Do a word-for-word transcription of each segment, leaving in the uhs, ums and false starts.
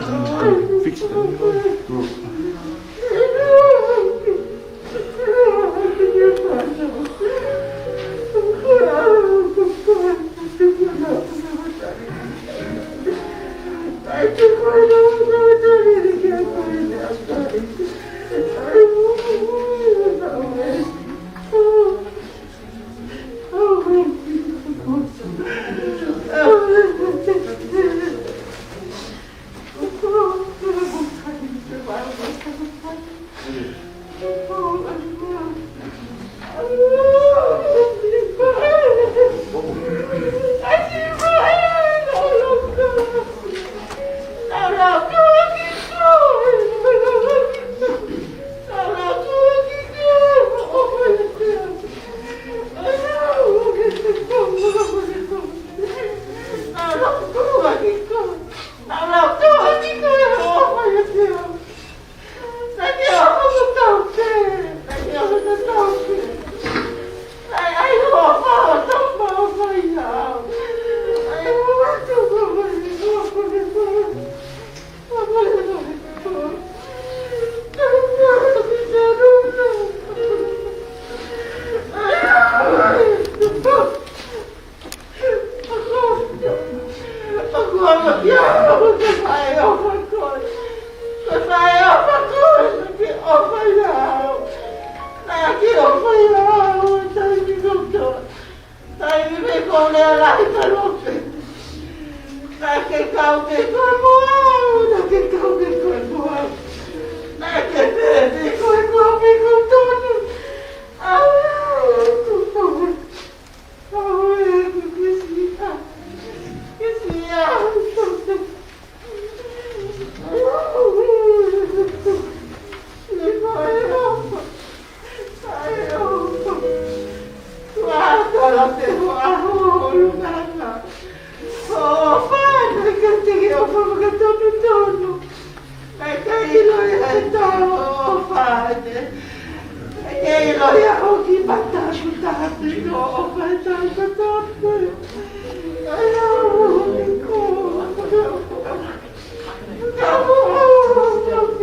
Fix it. Naʻe ʻikai ʻilo ia ʻe Tolo ʻofa ʻene. Naʻe ʻikai ʻilo ia hoki mata ku taha piko ʻofa ʻe taha kotoa pē. Ai, au, au, au, au. Ka mo au, au, au, au.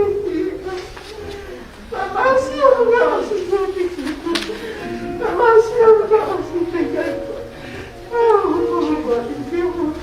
Ka masi au, ka masi au, ka masi au, ka masi au. Au, au, au, au.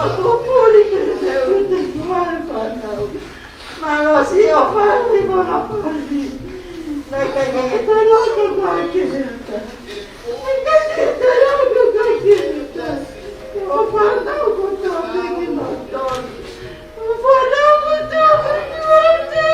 Ko puli ke te ute kuai fānau. Mālō siʻo fānau mo ha fānau. Naʻe ʻikai ke te loko kuai ke te uta. Naʻe ʻikai ke te loko kuai ke te uta. Ko fānau ko tō ke ke mau tō. Ko fānau ko tō ke ke mau tō.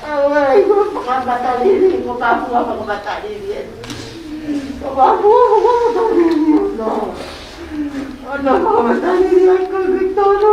Aua, ko e fakamatala lelei, ko e fakamatala lelei. Ko e fakamatala lelei, no. ʻOna fakamatala lelei, ko e tonu.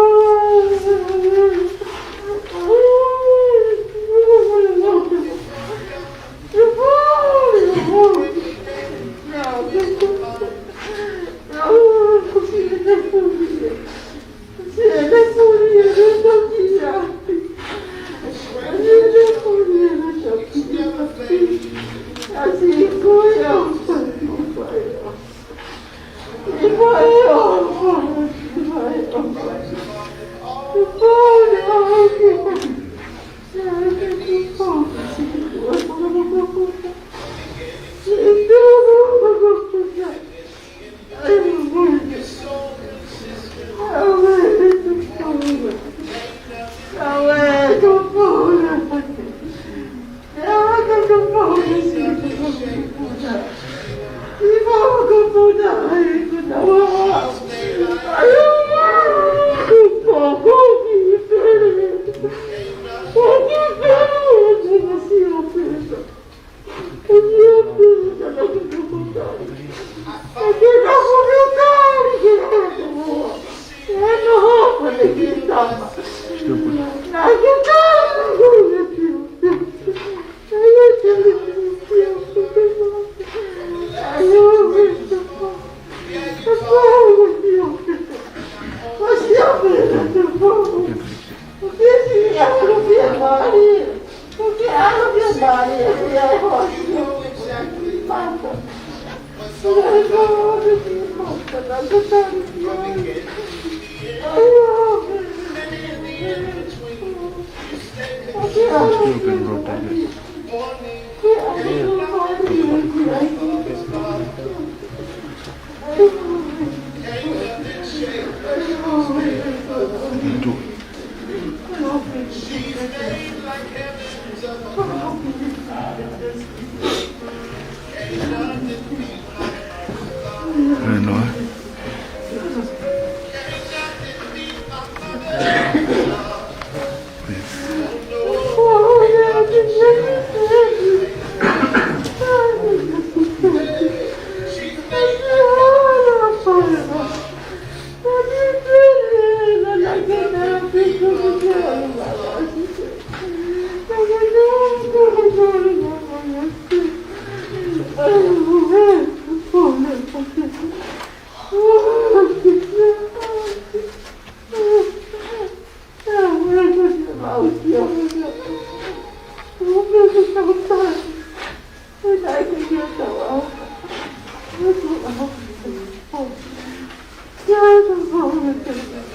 Still been wrong, I guess.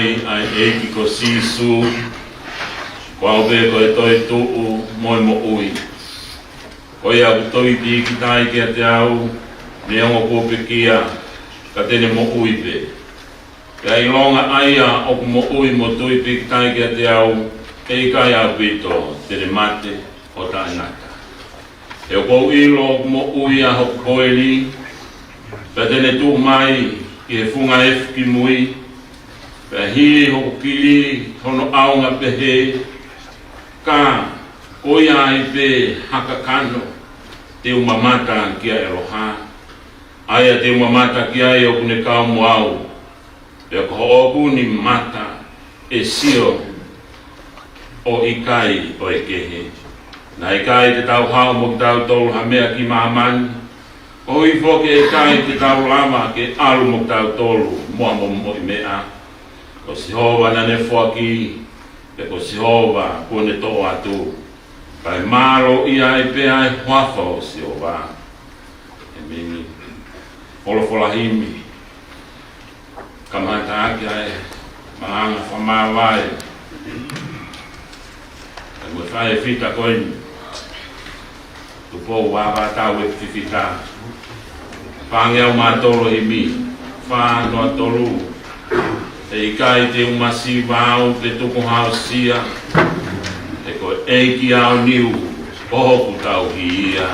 ʻa e ʻEiki ko Sīsū, ko au pē ko e toetuʻu mo e moʻui. Ko ia ʻoku tui pīkitai kiate au, neongo kuo pekia, ka te ne moʻui pē. Pea ʻilonga ʻa ia ʻoku moʻui mo tui pīkitai kiate au, ʻe ʻikai ʻaupito te ne mate ʻo taʻengata. He ʻoku ou ʻilo ʻoku moʻui ʻa hoku koeli, pea te ne tuʻu mai ki he funga efu ki mui, pea hili hoku kili hono ʻaonga pehē, ka ko ia ai pē ha kakano te u mamata ki ai ʻalu hā. ʻA ia te u mamata ki ai ʻoku ne kau mo au, pea ko hoʻoku ni mata ʻe sio ʻo ʻikai ʻo e kehe. Naʻe ʻikai te tau haʻu mo kitautolu ha meʻa ki māmani, koeʻuhi foki ʻe ʻikai te tau lava ke ʻalu mo kitautolu mo ha momoʻi meʻa. Ko Sihova naʻa ne foaki, pea ko Sihova kuo ne toʻo atu. Kae mālō ia ai pē ʻa e huafa ʻo Sihova. ʻEmeni. Folofola himi. Kamata ʻaki ʻa e malanga fakamāvae. Ka mo e fefita ko eni. Tupou ʻa e tau e fefita. Fāngeau mā tolu himi. Fā noa tolu. ʻE ʻikai te u masiva au pe tukuhausia. He ko e ʻEiki ʻaoniu, ko hoku tauhi ia.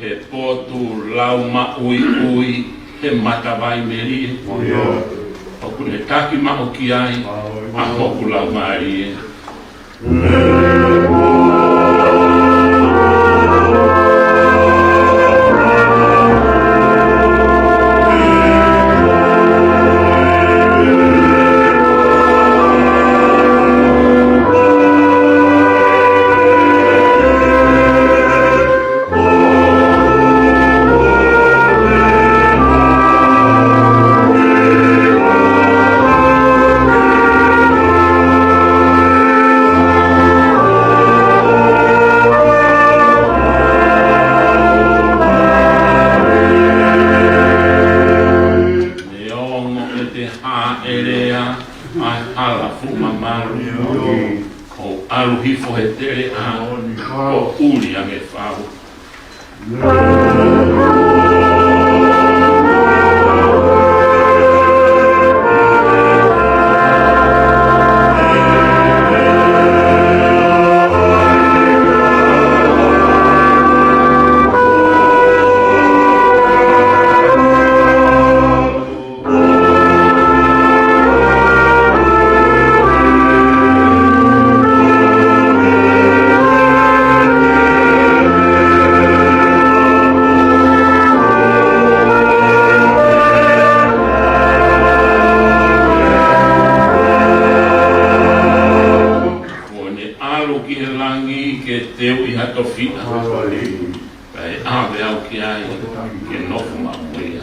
He potu lau maʻuiʻui, he matavai melie. ʻOku ne taki maʻu ki ai ʻa hoku laumālie. Neongo ʻete hāʻele ʻa e hala fuʻu mamalu, ʻo ʻalu hifo he teleʻa, ʻo ʻuli ange fau. Kuo ne ʻalu ki he langi ke teuʻi ha tofiʻa. Kae ʻave au ki ai ke nofo maʻu mo ia.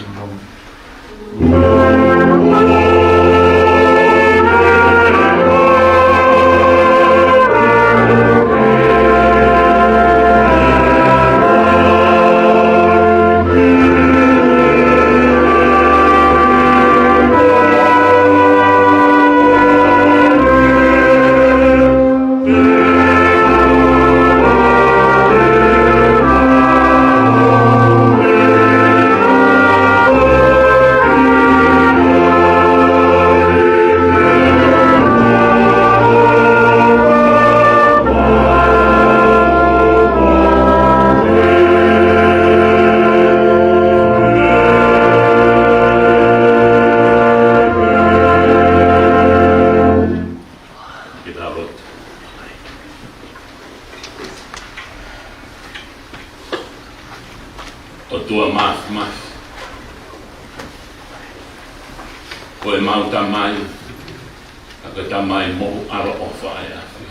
Ko e Tamai mo e ʻAlo ʻofa ʻa e ʻAfio.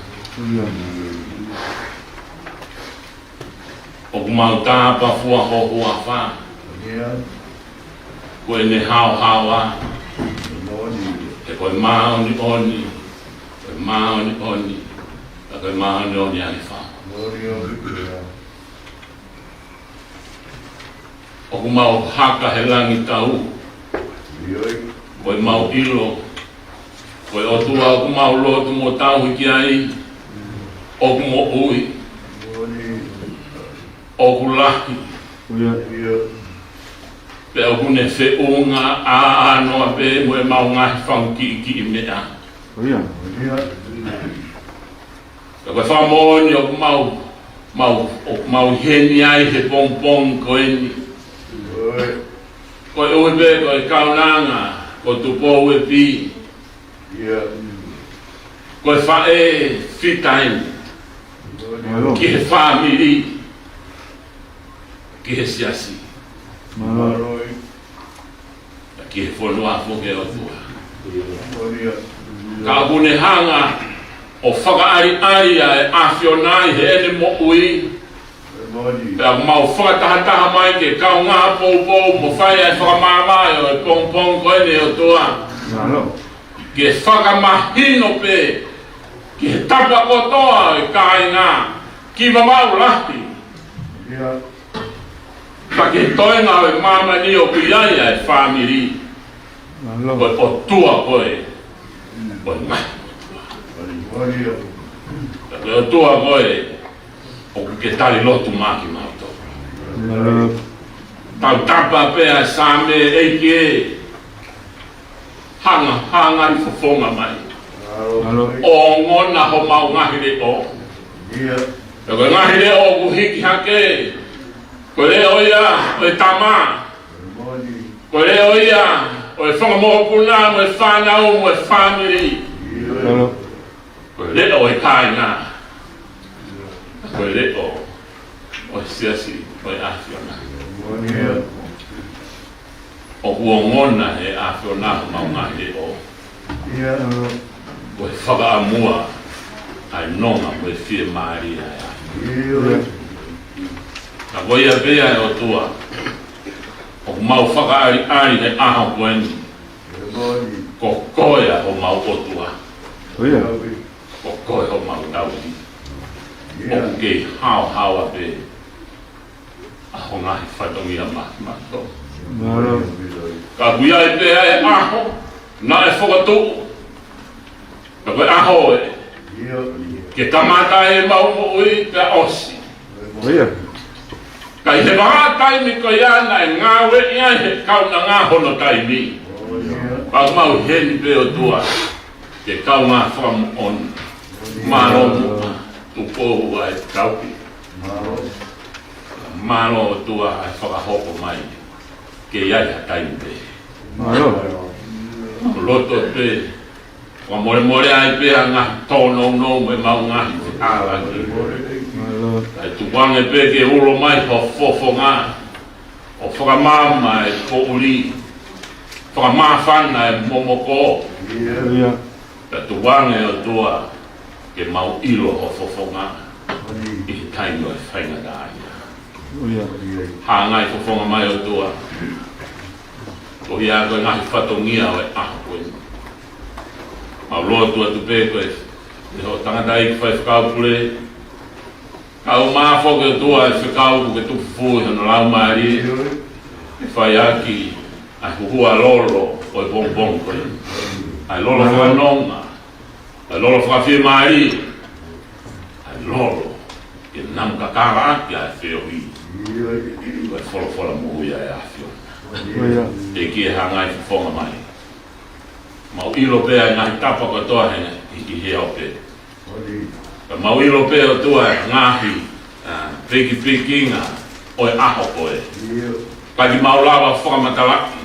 ʻOku mau tāpafua ho huafa. Ko ʻene haohaoa. He ko e māʻoniʻoni, ko e māʻoniʻoni, ko e māʻoniʻoni ʻa e Fakamoʻui. ʻOku mau haka he langi tau. Ko e mau ʻilo ko e ʻOtua ʻoku mau lotu mo tauhi ki ai, ʻoku moʻui, ʻoku lahi, pea ʻoku ne feʻunga ʻānoa pē mo e mau ngaahi fanga kiʻi meʻa. Ka ko e fakamoʻoni ʻoku mau, mau, ʻoku mau ʻi heni ai he pongipongi ko eni. Ko e ʻuhi pē ko e kaunanga ko Tupou Epi. Ko e faʻē fita eni ki he fāmili, ki he siasi, ki he fonua foki ʻe ʻOtua. Ka ʻoku ne hanga ʻo fakaʻaliʻali ʻa e ʻAfiona ʻi heʻene moʻui. Pea mau fakatahataha mai ke kaungā poupou mo fai ʻa e fakamāvae ʻo e pongipongi ko eni ʻe ʻOtua. Ke fakamahino pē ki he tapa kotoa ʻo e kāinga ki Vavaʻu lahi. Ka ki he toenga ʻo e māmani ʻoku ʻi ai ʻa e fāmili. Ko e ʻOtua koe, ko e ngaahi ʻOtua. Ka ko e ʻOtua koe ʻoku ke tali lotu maʻa kimautolu. Tautapa pē ʻa e Saame, ʻEiki ē, hanga, hanga ʻi fofonga mai ʻo ongona homau ngaahi leʻo. Ka ko e ngaahi leʻo ʻoku hiki hake, ko e leʻo ia ʻo e tama, ko e leʻo ia ʻo e fanga mokopuna mo e fānau mo e fāmili. Ko e leʻo ʻo e kāinga. Ko e leʻo ʻo e siasi ʻo e ʻAfiona. ʻOku ongona ʻe he ʻAfiona homau ngaahi leʻo. Ko e fakaʻamua ʻa e nonga mo e fiemālie ʻa e ʻAfiona. Ka ko ia pē ʻa e ʻOtua ʻoku mau fakaʻaliʻali he ʻaho ko eni. Ko koe ʻa homau ʻOtua. Ko koe homau tauhi. ʻOku kei haohaoa pē ʻa ho ngaahi fatongia maʻa kimautolu. Ka ʻoku ʻi ai pē ʻa e ʻaho naʻe fokotuʻu. Ka ko e ʻaho ē ke kamata ai ʻemau moʻui pea ʻosi. Ka ʻi he vahaʻa taimi ko ia naʻe ngāueʻi ai he kaunanga hono taimi. Pea ʻoku mau ʻi heni pē ʻOtua ke kaungā fakamoʻoni. Mālō muʻa Tupou ʻa e tauhi. Mālō ʻOtua ʻa e fakahoko mai. Ke ʻi ai ha taimi pē. Loto pē fakamolemole ai pē ʻa e ngaahi tōnounou mo ʻemau ngaahi feʻalangi. Kae tukuange pē ke ulo mai ho fofonga ʻo fakamaama e poʻuli, fakamāfana e momoko. Kae tukuange ʻOtua ke mau ʻilo ho fofonga ʻi he taimi ʻo e faingataʻaʻia. Hanga ʻi fofonga mai ʻOtua. Ko ia ko e ngaahi fatongia ʻo e ʻaho ko eni. Mau lotu atu pē ko e, ʻe ho tangataʻeiki faifekau pule. Kae ʻumaʻā foki ʻOtua e fekau kuo ke tuku fufū ʻi hono laumālie. Ke fai ʻaki ʻa e huhuʻa lolo ʻo e pongipongi ko eni. ʻA e lolo fakanonga. ʻA e lolo fakafiemālie. ʻA e lolo ke namu kakala ʻaki ʻa e feohi. Ko e folofola moʻui ʻa e ʻAfiona. ʻEiki ē, hanga ʻi fofonga mai. Mau ʻilo pē ʻa e ngaahi tapa kotoa he, ʻi, ʻi he ope. Ka mau ʻilo pē ʻOtua e ngaahi, ʻa, pikipikinga ʻo e ʻaho ko ē. Ka ʻikai ke mau lava fakamatalaʻi.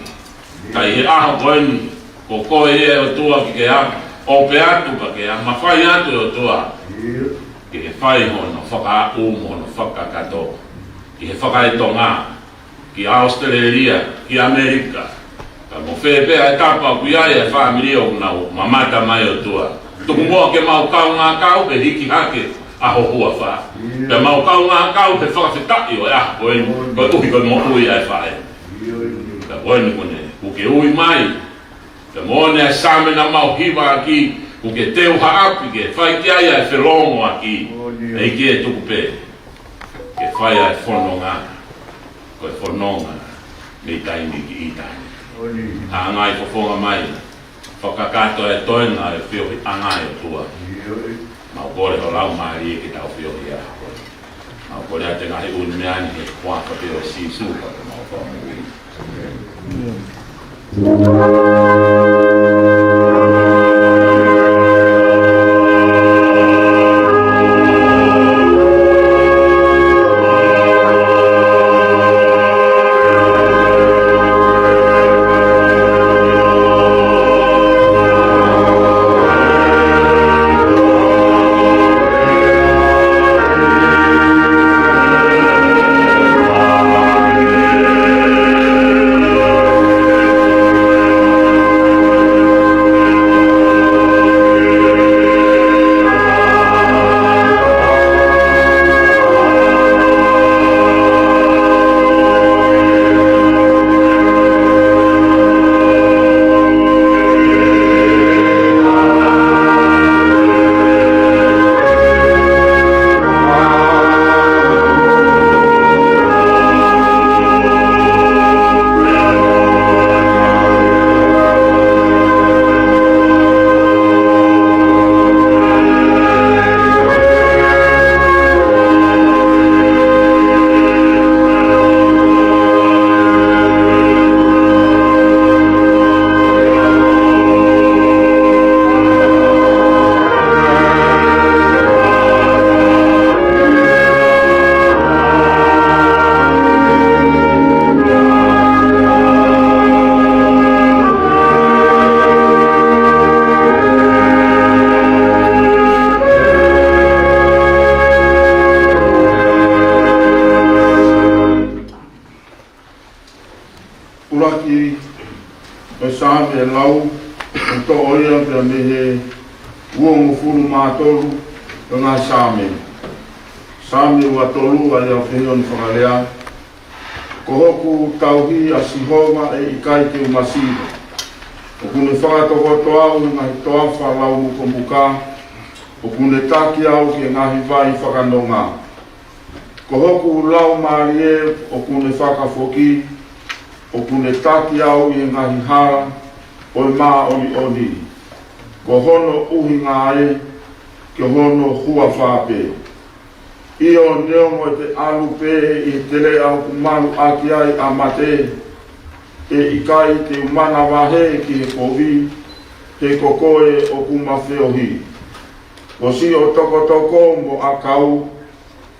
Ka ʻi he ʻaho ko eni, ko koe ē ʻOtua ke ke ʻa, ope atu ka ke ʻa, mafai atu ʻOtua. Ke ke fai hono fakaʻamu mo hono fakakakato. Ki he fakaetonga, ki ʻAositelēlia, ki ʻAmelika. Ka mo fē pē ʻa e tapa ʻoku ʻi ai ʻa e fāmili ʻoku nau mamata mai, ʻOtua, tuku muʻa ke mau kaungā kau pē hiki hake ʻa ho huafa. Pea mau kaungā kau pē fakafetaʻi ʻo e ʻaho ko eni, koeʻuhi ko e moʻui ʻa e faʻē. Pea ko eni kuo ne, kuo ke ui mai. Pea mo ʻene ʻa e Saame naʻa mau hivaʻaki, kuo ke teu ha ʻapi ke fai ki ai ʻa e felōngoaki. ʻEiki ē, tuku pē ke fai ʻa e fononga, ko e fononga mei taimi ki ʻitāniti. Hāngai fofonga mai, fakakakato e toenga ʻo e feohiʻanga, ʻOtua. Mau kole ho Laumālie ke tau feohi ʻa e ʻaho ko eni. Mau kole atu e ngaahi ʻū meʻa ni he huafa pē ʻo Sīsū ko homau Fakamoʻui. ʻUluaki ʻo e Saame ʻe lau, ʻoku toʻo ia pea mei he uongofulu mā tolu ʻo e ngaahi Saame. Saame ua tolu, ʻa ia ʻoku pehē hono fakalea: Ko hoku tauhi ʻa Sihova, ʻe ʻikai te u masiva. ʻOku ne fakatokoto au ʻi he ngaahi toafa laumukomuka, ʻoku ne taki au ki he ngaahi vai fakanonga. Ko hoku laumālie ʻoku ne fakafoki, ʻoku ne taki au ʻi he ngaahi hala ʻo e māʻoniʻoni. Ko hono ʻuhinga ē, ko hono huafa pē. ʻIo, neongo te u ʻalu pē ʻi he teleʻa ʻoku malu ʻaki ai ʻa mate, ʻe ʻikai te u manavahē ki he kovi, he ko koe ʻoku ma feohi. Ko siʻo tokotoko mo ʻakau,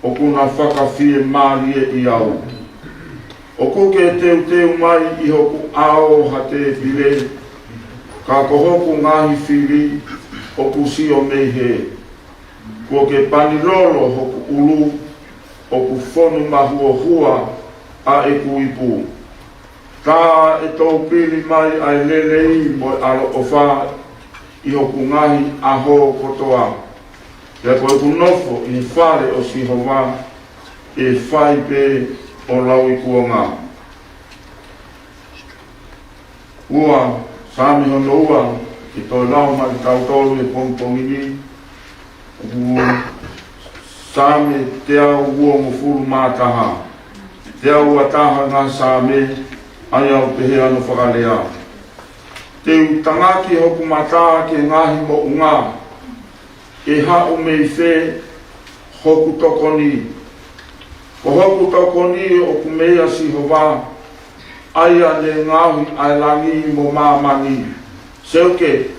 ʻoku na fakafiemālieʻi au. ʻOku ke teuteu mai ʻi hoku ʻao ha tēpile, ka ko hoku ngaahi fili ʻoku sio mei hē. Kuo ke pani lolo hoku ʻulu, ʻoku fonu mahuohua ʻa ʻeku ipu. Tā ʻe toupili mai ʻa e lelei mo e ʻaloʻofa ʻi hoku ngaahi ʻaho kotoa. Pea ko ʻeku nofo ʻi he fale ʻo Sihova, ʻe fai pē ʻo lauikuonga. Ua, Saame hono ua, ke toe lau maʻa kitautolu he pongipongi ni, ʻoku Saame teau uongofulu mā taha. Teau ua taha ngaahi Saame, ʻa ia ʻoku pehē hono fakalea: Te u tangaki hoku mata ki he ngaahi moʻunga, ʻe haʻu mei fē hoku tokoni? Ko hoku tokoni ʻoku meia Sihova, ʻa ia ne ngaohi ʻa e langi mo māmani. Seuke,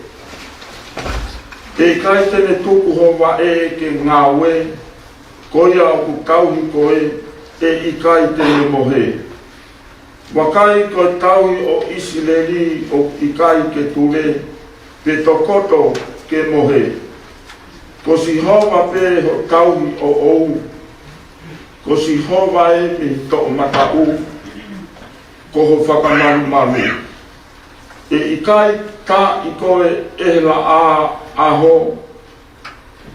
ʻe ʻikai te ne tuku ho vaʻe ke ngāue, ko ia ʻoku tauhi koe, ʻe ʻikai te ne mohe. Vakai, ko e tauhi ʻo ʻIsileli ʻoku ʻikai ke tule, pe tokoto ke mohe. Ko Sihova pē ho tauhi ʻoʻou. Ko Sihova ē mei toʻomataʻu, ko ho fakamalumalu. ʻE ʻikai taaʻi koe ʻe he laʻā ʻaho,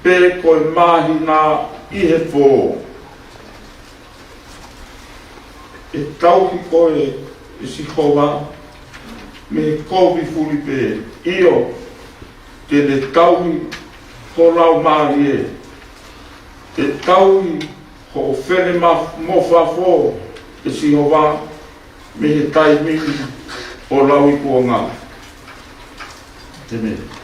pe ko e māhina ʻi he pō. ʻE tauhi koe ʻe Sihova mei he kovi fulipē, ʻio, te ne tauhi ho laumālie. ʻE tauhi hoʻo felemofafo ʻe Sihova mei he taimi ʻo lau ikuʻanga. ʻĒmeni.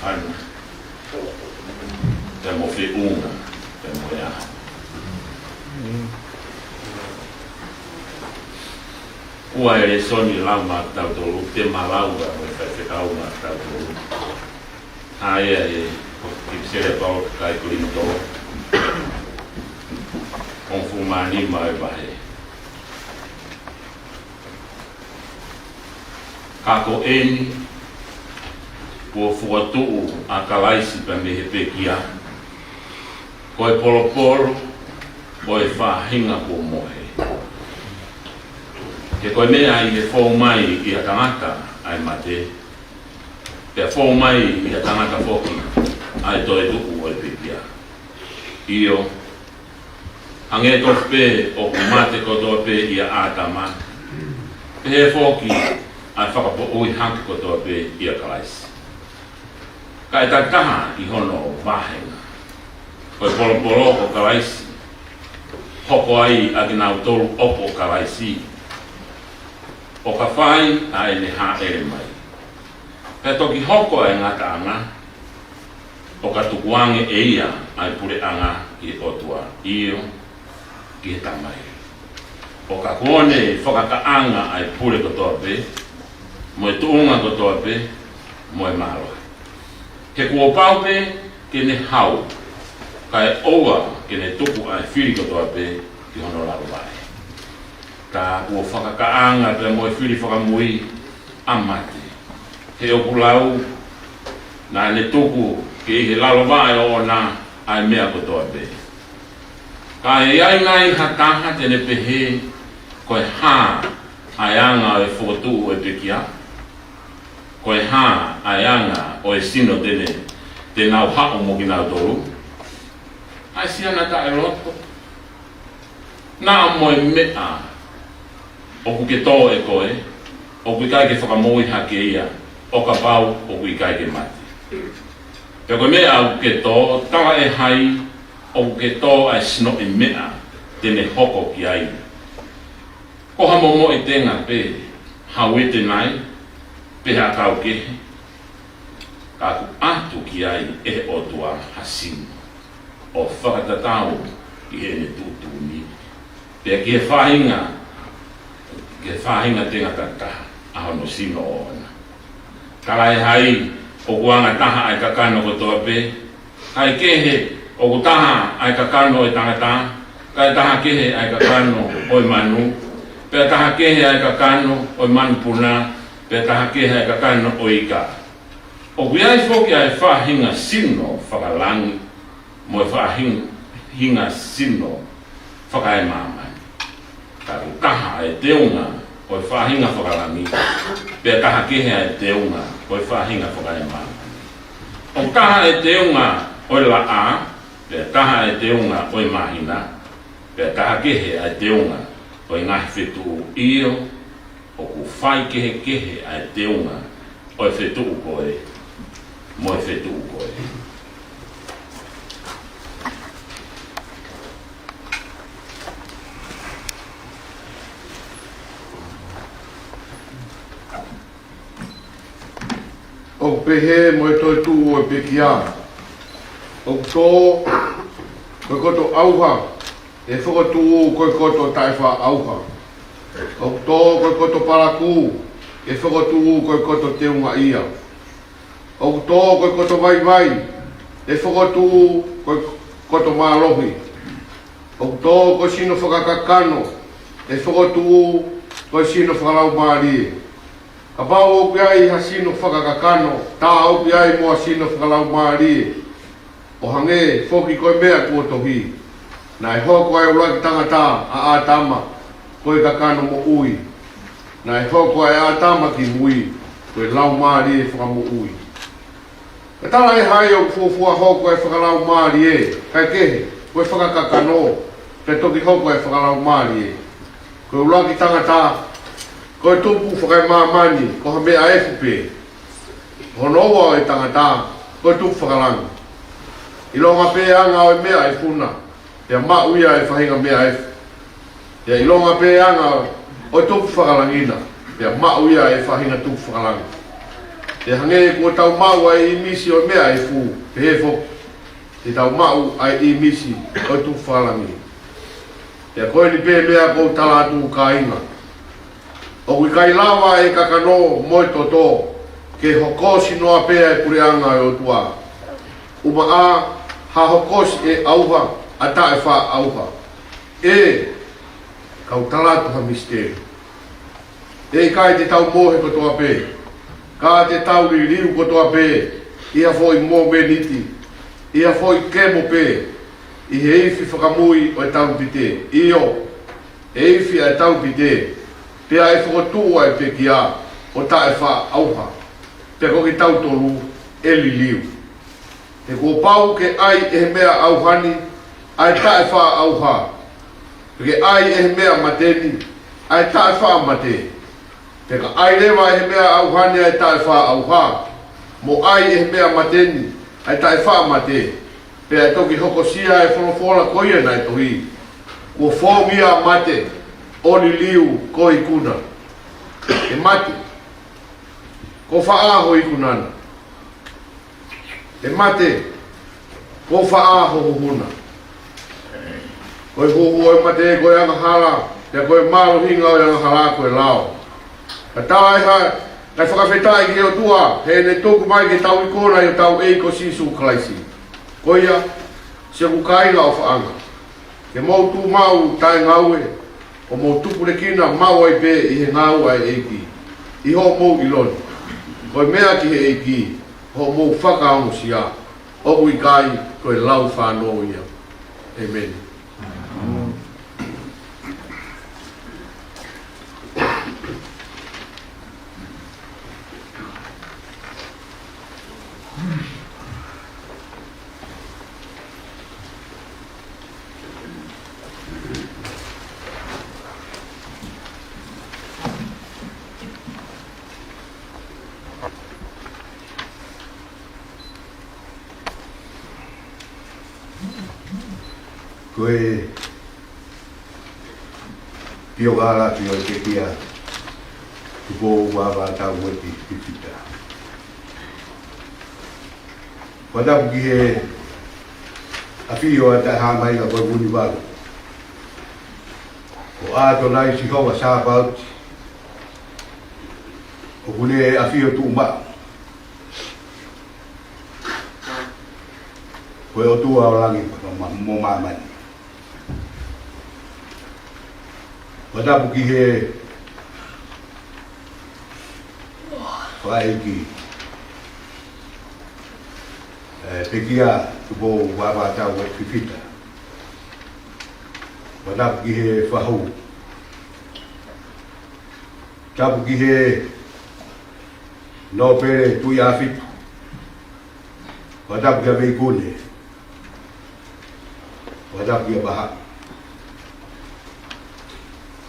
Ana. Pea mo feʻunga, pea mo e ʻaho. Ua e lēsoni lau maʻatautolu, te ma lau ʻa e faifekau maʻatautolu. ʻA ia ʻe, ko e ʻipiseli ʻa Paula ki he kakai Kolinitō. Hongofulu mā nima e vahe. Ka ko eni, kuo fokotuʻu ʻa Kalaisi pea mei he pekia, ko e polopolo ʻo e faʻahinga kuo mohe. He ko e meʻa ʻi he fou mai ʻi he tangata ʻa e mate, pea fou mai ʻi he tangata foki ʻa e toetuʻu ʻo e pekia. ʻIo, hangē tofu pē ʻoku mate kotoa pē ʻia ʻĀtama, pehē foki ʻa e fakapoʻuli hake kotoa pē ʻia Kalaisi. Ka ʻe takitaha ʻi hono vāhenga, ko e polopolo ʻo Kalaisi, hoko ai ʻa kinautolu ʻoku ʻo Kalaisi, ʻo ka fai ʻa ʻene hāʻele mai. Pea toki hoko ʻa e ngataʻanga, ʻo ka tukuange ʻe ia ʻa e puleʻanga ki he ʻOtua, ʻio, ki he Tamai. ʻO ka kuo ne fakakaʻanga ʻa e pule kotoa pē, mo e tuʻunga kotoa pē, mo e mālohi. He kuo pau pē ke ne hau, kae ʻoua ke ne tuku ʻa e fili kotoa pē ki hono lalo vaʻe. Ka kuo fakakaʻanga pea mo e fili fakamui ʻa mate. He ʻoku lau, naʻa ne tuku ke ʻi he lalo vaʻe ʻoʻona ʻa e meʻa kotoa pē. Ka ʻe ʻi ai nai ha taha te ne pehē, ko e hā ʻa e anga ʻo e fokotuʻu ʻo e pekia? Ko e hā ʻa e anga ʻo e sino te ne, te nau haʻu mo kinautolu? ʻA e siana taʻeloto. Naʻa mo e meʻa ʻoku ke tō ʻe koe, ʻoku ʻikai ke fakamoʻui hake ia, ʻo kapau ʻoku ʻikai ke mate. Pea ko e meʻa ʻoku ke tō, tala ʻe hai ʻoku ke tō ʻa e sinoʻi meʻa te ne hoko ki ai? Ko ha momoʻi tenga pē, ha uite nai, pe ha ʻakau kehe? Ka ʻoku ʻatu ki ai ʻe he ʻOtua ha sino, ʻo fakatatau ki heʻene tuʻutuʻuni, pea ki he faʻahinga, ki he faʻahinga tenga takitaha ʻa hono sino ʻoʻona. Tala ʻe hai ʻoku anga taha ʻa e kakano kotoa pē? Kae kehe, ʻoku taha ʻa e kakano ʻo e tangata, kae taha kehe ʻa e kakano ʻo e manu, pea taha kehe ʻa e kakano ʻo e manupuna, pea taha kehe ʻa e kakano ʻo e ika. ʻOku ʻi ai foki ʻa e faʻahinga sino fakalangi, mo e faʻahinga, hinga sino fakaemāmani. Ka ʻoku taha ʻa e teunga ʻo e faʻahinga fakalangi, pea taha kehe ʻa e teunga ʻo e faʻahinga fakaemāmani. ʻOku taha ʻa e teunga ʻo e laʻā, pea taha ʻa e teunga ʻo e māhina, pea taha kehe ʻa e teunga ʻo e ngaahi fetuʻu, ʻio, ʻoku faikehekehe ʻa e teunga ʻo e fetuʻu ko ē mo e fetuʻu ko ē. ʻOku pehē mo e toetuʻu ʻo e pekia. ʻOku tō ko e koto ʻauha ʻe fokotuʻu ko e koto taʻefaʻaʻauha. ʻOku tō ko e koto palakū ʻe fokotuʻu ko e koto teungaʻia. ʻOku tō ko e koto vaivai ʻe fokotuʻu ko e koto mālohi. ʻOku tō ko e sino fakakakano ʻe fokotuʻu ko e sino fakalaumālie. Kapau ʻoku ʻi ai ha sino fakakakano, tā ʻoku ʻi ai mo ha sino fakalaumālie. ʻO hangē foki ko e meʻa kuo tohi: Naʻe hoko ʻa e ʻuluaki tangata, ʻa ʻĀtama, ko e kakano moʻui. Naʻe hoko ʻa ʻĀtama ki mui, ko e laumālie fakamoʻui. Ka tala ʻe hai ʻoku fuofua hoko ʻa e fakalaumālie, kae kehe, ko e fakakakano, pea toki hoko ʻa e fakalaumālie? Ko e ʻuluaki tangata, ko e tupu fakaemāmani, ko ha meʻa efu pē. Hono ua ʻo e tangata, ko e tupu fakalangi. ʻIlonga pē anga ʻo e meʻa efu na, pea maʻu ia ʻe he faʻahinga meʻa efu. Pea ʻilonga pē anga ʻo e tupu fakalangi na, pea maʻu ia ʻe he faʻahinga tupu fakalangi. Pea hangē kuo tau maʻu ʻa e ʻīmisi ʻo e meʻa efu, pehē foki te tau maʻu ʻa e ʻīmisi ʻo e tukufakalangi. Pea ko eni pē meʻa ʻoku ou tala atu, kāinga, ʻoku ʻikai lava ʻe he kakano mo e toto ke hokosi noa pē ʻa e puleʻanga ʻo e ʻOtua. ʻUmaʻā ha hokosi ʻe ʻauha ʻa taʻefaʻaʻauha. ʻE, kau tala atu ha misiteli. ʻE ʻikai te tau mohe kotoa pē, ka te tau liliu kotoa pē ʻi ha foʻi momeniti, ʻi ha foʻi kemo pē, ʻi he ifi fakamui ʻo e talupite. ʻIo, ʻe ifi ʻa e talupite, pea ʻe fokotuʻu ʻa e pekia ʻo taʻefaʻaʻauha, pea ko kitautolu ʻe liliu. He kuo pau ke ʻai ʻe he meʻa ʻauha ni ʻa e taʻefaʻaʻauha, pea ke ʻai ʻe he meʻa mate ni ʻa e taʻefaʻamate. Pea ka ʻai leva ʻe he meʻa ʻauha ni ʻa e taʻefaʻaʻauha, mo ʻai ʻe he meʻa mate ni ʻa e taʻefaʻamate, pea ʻe toki hokosia ʻa e folofola ko ia naʻe tohi: Kuo fōngia ʻa mate, ʻo liliu ko ho ikuna. ʻE mate, ko fē ho ikuna na? ʻE mate, ko fē ho huhu na? Ko e huhu ʻo e mate ko e angahala, pea ko e mālohinga ʻo e angahala ko e lao. Ka tau ʻai ha, kae fakafetaʻi ki he ʻOtua, heʻene tuku mai ke tau ikuna ʻi hotau ʻEiki ko Sīsū Kalaisi. Ko ia, siʻoku kāinga ʻofaʻanga, ke mou tuʻu maʻu taʻengaue, ʻo mou tupulekina maʻu ai pē ʻi he ngāue ʻa e ʻEiki, ʻi hoʻomou ʻilo ni ko e meʻa ki he ʻEiki, hoʻomou fakaongosia, ʻoku ʻikai ko e lau fānō ia. ʻEmeni. Ko e pio kala pio ke kia Tupou Vavaʻatau Ueki Fifita. Fakatapu ki he ʻafio ʻa e Taʻehāmai ka ko e Vunivalu. Ko ʻAtonai Sihova Sāpaoti, ʻoku ne ʻafio tuʻumaʻu. Ko e ʻOtua ʻo langi mo ma-, mo māmani. Fakatapu ki he fakaʻeiki, ē, pekia Tupou Vavaʻatau Ueki Fifita. Fakatapu ki he fahu. Tapu ki he Nōpele Tuʻiʻāfitu. Fakatapu ki he Veikune. Fakatapu ki he Vahaʻa.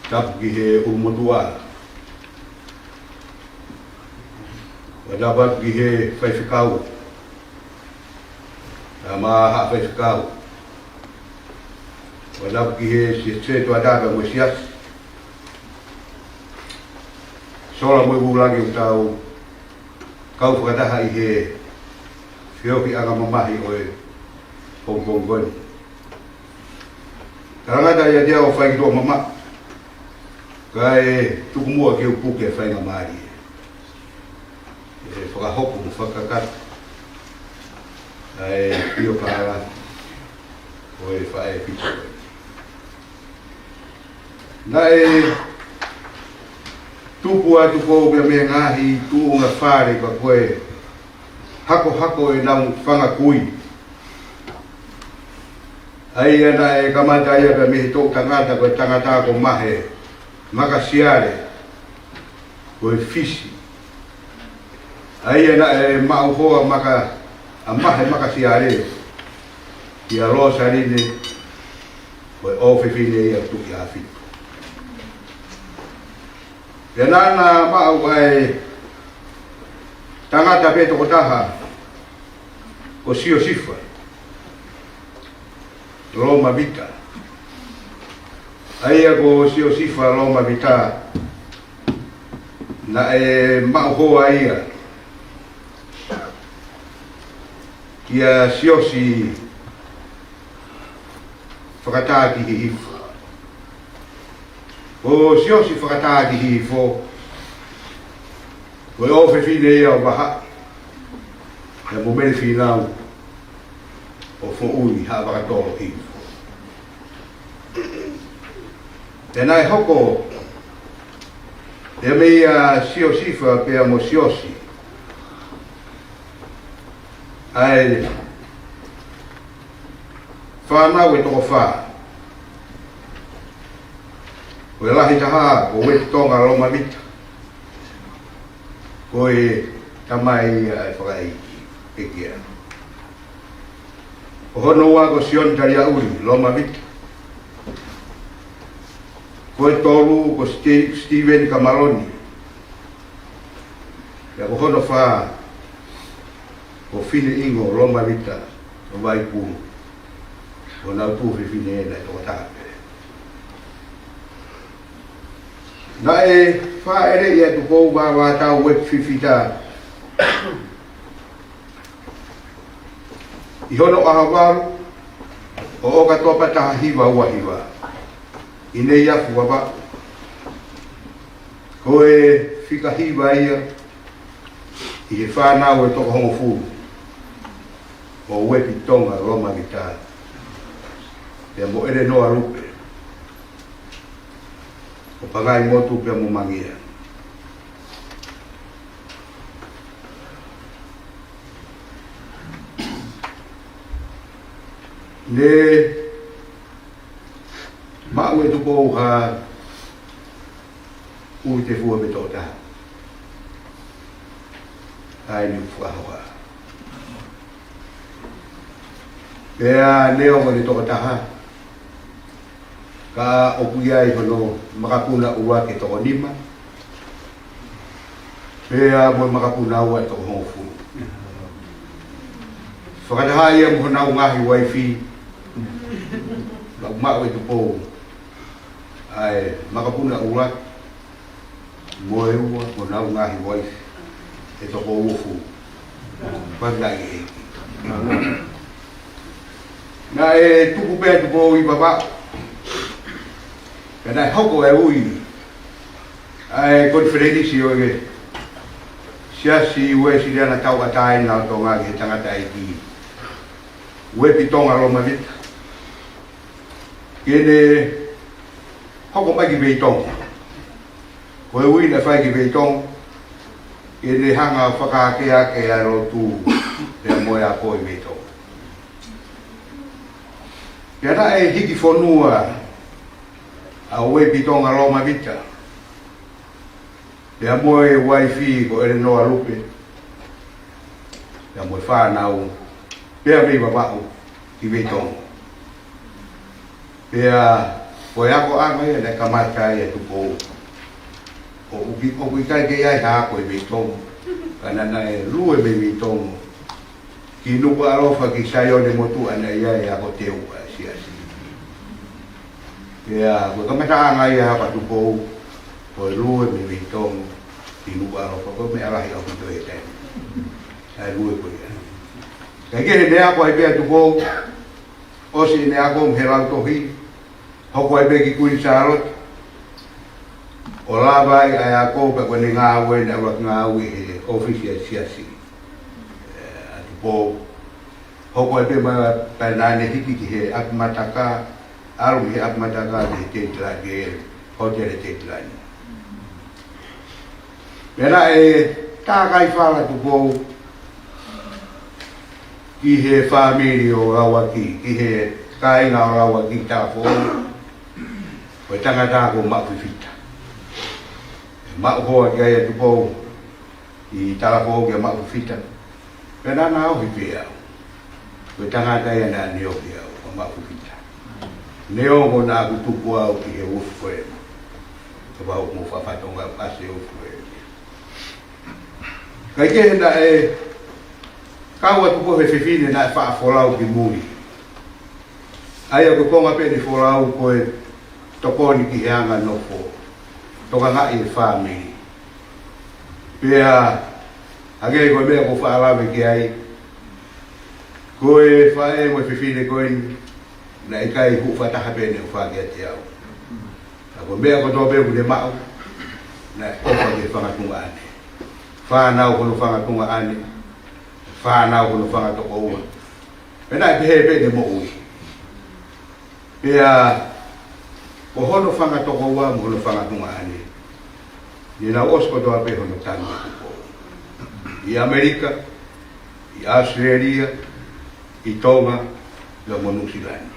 Tapu ki he ʻUlumotuʻa. Fakatapu ki he Faifekau, ʻa e Haʻa Faifekau. Fakatapu ki he Siasi Tuʻatapu mo e Siasi. Sola mo e vūlangi ʻoku tau kau fakataha ʻi he feohiʻanga mamahi ʻo e pongipongi ko eni. Talangata ʻiate au ʻa e faitoʻo mamaʻo, kae tuku muʻa ke u puke ʻa e faingamālie. ʻE fakahoko mo fakakakato ʻa e pio kala ʻo e faʻē fito. Naʻe tupu atu ko ia mei he ngaahi tuʻunga fale ka ko e hakohako ʻenau fanga kui. ʻA ia naʻe kamata ia pea mei he toʻu tangata, ko e tangata ko Mahe Makasiale, ko e Fisi. ʻA ia naʻe maʻu hoa maka, ʻa Mahe Makasiale, kia Losaline, ko e ʻofefine ia ʻo Tuʻiʻāfitu. Pea naʻa na maʻu ʻa e tangata pē tokotaha, ko Siosifa Lomavita. ʻA ia ko Siosifa Lomavita, naʻe maʻu hoa ia kia Siosi Fakatākihihifo. Ko Siosi Fakatākihihifo, ko e ʻofefine ia ʻo Vahaʻi, pea mo Mele Fīnau ʻo Foʻui Haʻavakatolo Hihifo. Pea naʻe hoko ia meia Siosifa pea mo Siosi ʻa e fānau ʻe toko fā. Ko e lahi taha ko Uepi Tonga Lomavita, ko e tamai ia ʻa e fakaʻeiki pekia. Ko hono ua ko Sione Taliaʻuli Lomavita. Ko e tolu ko Ste-, Steven Kamaloni. Pea ko hono fā ko Fineingo Lomavita ʻo Vaipulu. Ko honau tuofefine naʻe toko taha pē. Naʻe fāʻeleʻi ʻe Tupou Vavaʻu Uepi Fifita ʻi hono ʻaho valu ʻo ʻOkatopa taha hiva ua hiva ʻi Neiafu, Vavaʻu. Ko e fika hiva ia ʻi he fānau ʻe toko hongofulu ʻo Uepi Tonga Lomavita, pea mo ʻElenoa Lupe ʻo Pangaimotu pea mo Mangia. Ne maʻu ʻe Tupou ha ʻulu tefua pē toko taha. ʻA ia ne u fakahoha. Pea neongo ʻene toko taha, ka ʻoku ʻi ai hono makapuna ʻuluaki ʻe toko nima, pea mo e makapuna ua ʻe toko hongofulu. Fakataha ia mo honau ngaahi uaifi, naʻe maʻu ʻe Tupou ʻa e makapuna ʻuluaki mo e ua, mo honau ngaahi uaifi ʻe toko uofulu. Fakafetaʻi ʻEiki. Naʻe tupu pē ʻa Tupou ʻi Vavaʻu, pea naʻe hoko e ui ʻa e konifelenisi ʻo e Siasi Uēsiliana Tauʻatāina ʻo Tonga ki he tangataʻeiki Uepi Tonga Lomavita, ke ne hoko mai ki Veitongo. Ko e ui naʻe fai ki Veitongo, ke ne hanga ʻo fakaakeake ʻa e lotu pea mo e ako ʻi Veitongo. Pea naʻe hiki fonua ʻa Uepi Tonga Lomavita, pea mo e uaifi ko ʻElenoa Lupe, pea mo e fānau, pea mei Vavaʻu ki Veitongo. Pea ko e akoʻanga ia naʻe kamata ai ʻa Tupou. ʻOku ʻikai ke ʻi ai ha ako ʻi Veitongo, ka naʻa ne lue mei Veitongo ki Nukuʻalofa ki Saione Motuʻa, naʻe ʻi ai e ako teu ʻa e Siasi. Pea ko e kamataʻanga ia ʻa Tupou, ko e lue mei Veitongo ki Nukuʻalofa, ko e meʻa lahi ʻaupito he taimi ni ʻa e lue ko ia. Kae kehe, ne ako ai pē ʻa Tupou, ʻosi ʻene ako mei he lautohi, hoko ai pē ki Kuini Sālote ʻo lava ai ʻa e ako, pea ko ʻene ngāue, naʻe ʻuluaki ngāue he ʻōfisi ʻa e Siasi ʻa Tupou. Hoko ai pē mai pea naʻa ne hiki ki he ʻapi mataka, ʻalu ki he ʻapi mataka ki he Teitilani, ki he Hōtele Teitilani. Pea naʻe tākai fala ʻa Tupou ki he fāmili ʻo Lauaki, ki he kāinga ʻo Lauaki, Talafoʻou. Ko e tangata ko Maʻufifita. Maʻu hoa ki ai ʻa Tupou ʻi Talafoʻou kia Maʻufifita. Pea naʻa na ohi pē au. Ko e tangata ia naʻa ne ohi au, ko Maʻufifita. Neongo naʻa ku tupu au ki he uofu ko ē. Ka ʻoku ou mou fakatonga ʻasi he uofu ko ē. Kae kehe, naʻe kau ʻa Tupou he fefine naʻe faʻa folau ki mui. ʻA ia ko e konga pē ʻene folau ko e tokoni ki he anga nofo, tokangaʻi e fāmili. Pea hangē ko e meʻa ʻoku ou faʻa lave ki ai, Ko e faʻē mo e fefine ko eni, naʻe ʻikai huʻu fakataha pē ʻene ʻofa kiate au. Ka ko e meʻa kotoa pē ʻoku ne maʻu, naʻe ʻofa ki he fanga tuongaʻane. Fānau hono fanga tuongaʻane, fānau hono fanga tokoua. Pea naʻe pehē pē ʻene moʻui. Pea ko hono fanga tokoua mo hono fanga tuongaʻane, ne nau ʻosi kotoa pē hono tangi ʻi Tupou. ʻI ʻAmelika, ʻi ʻAositelēlia, ʻi Tonga, pea mo Nuʻusila ni.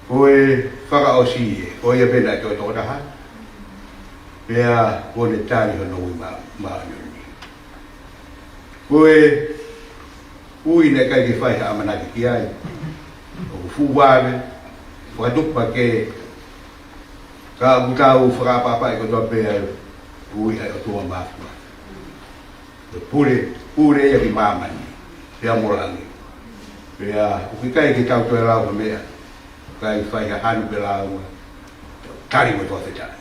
Ko e fakaʻosi ē, ko ia pē naʻe toe tokotaha, pea kuo ne tali hono ui mā-, māʻoniʻoni. Ko e ui naʻe ʻikai ke fai ha ʻamanaki ki ai. ʻOku fuʻu vave, fakatupu pē ke, ka ʻoku tau fakaʻapaʻapaʻi kotoa pē ʻa e ui ʻa e ʻOtua Māfimafi. Ko e pule, pule ia ki māmani, pea mo langi. Pea ʻoku ʻikai ke tau toe lau ha meʻa, ʻikai fai ha hanu pe lāunga, tali mo e fakafetaʻi.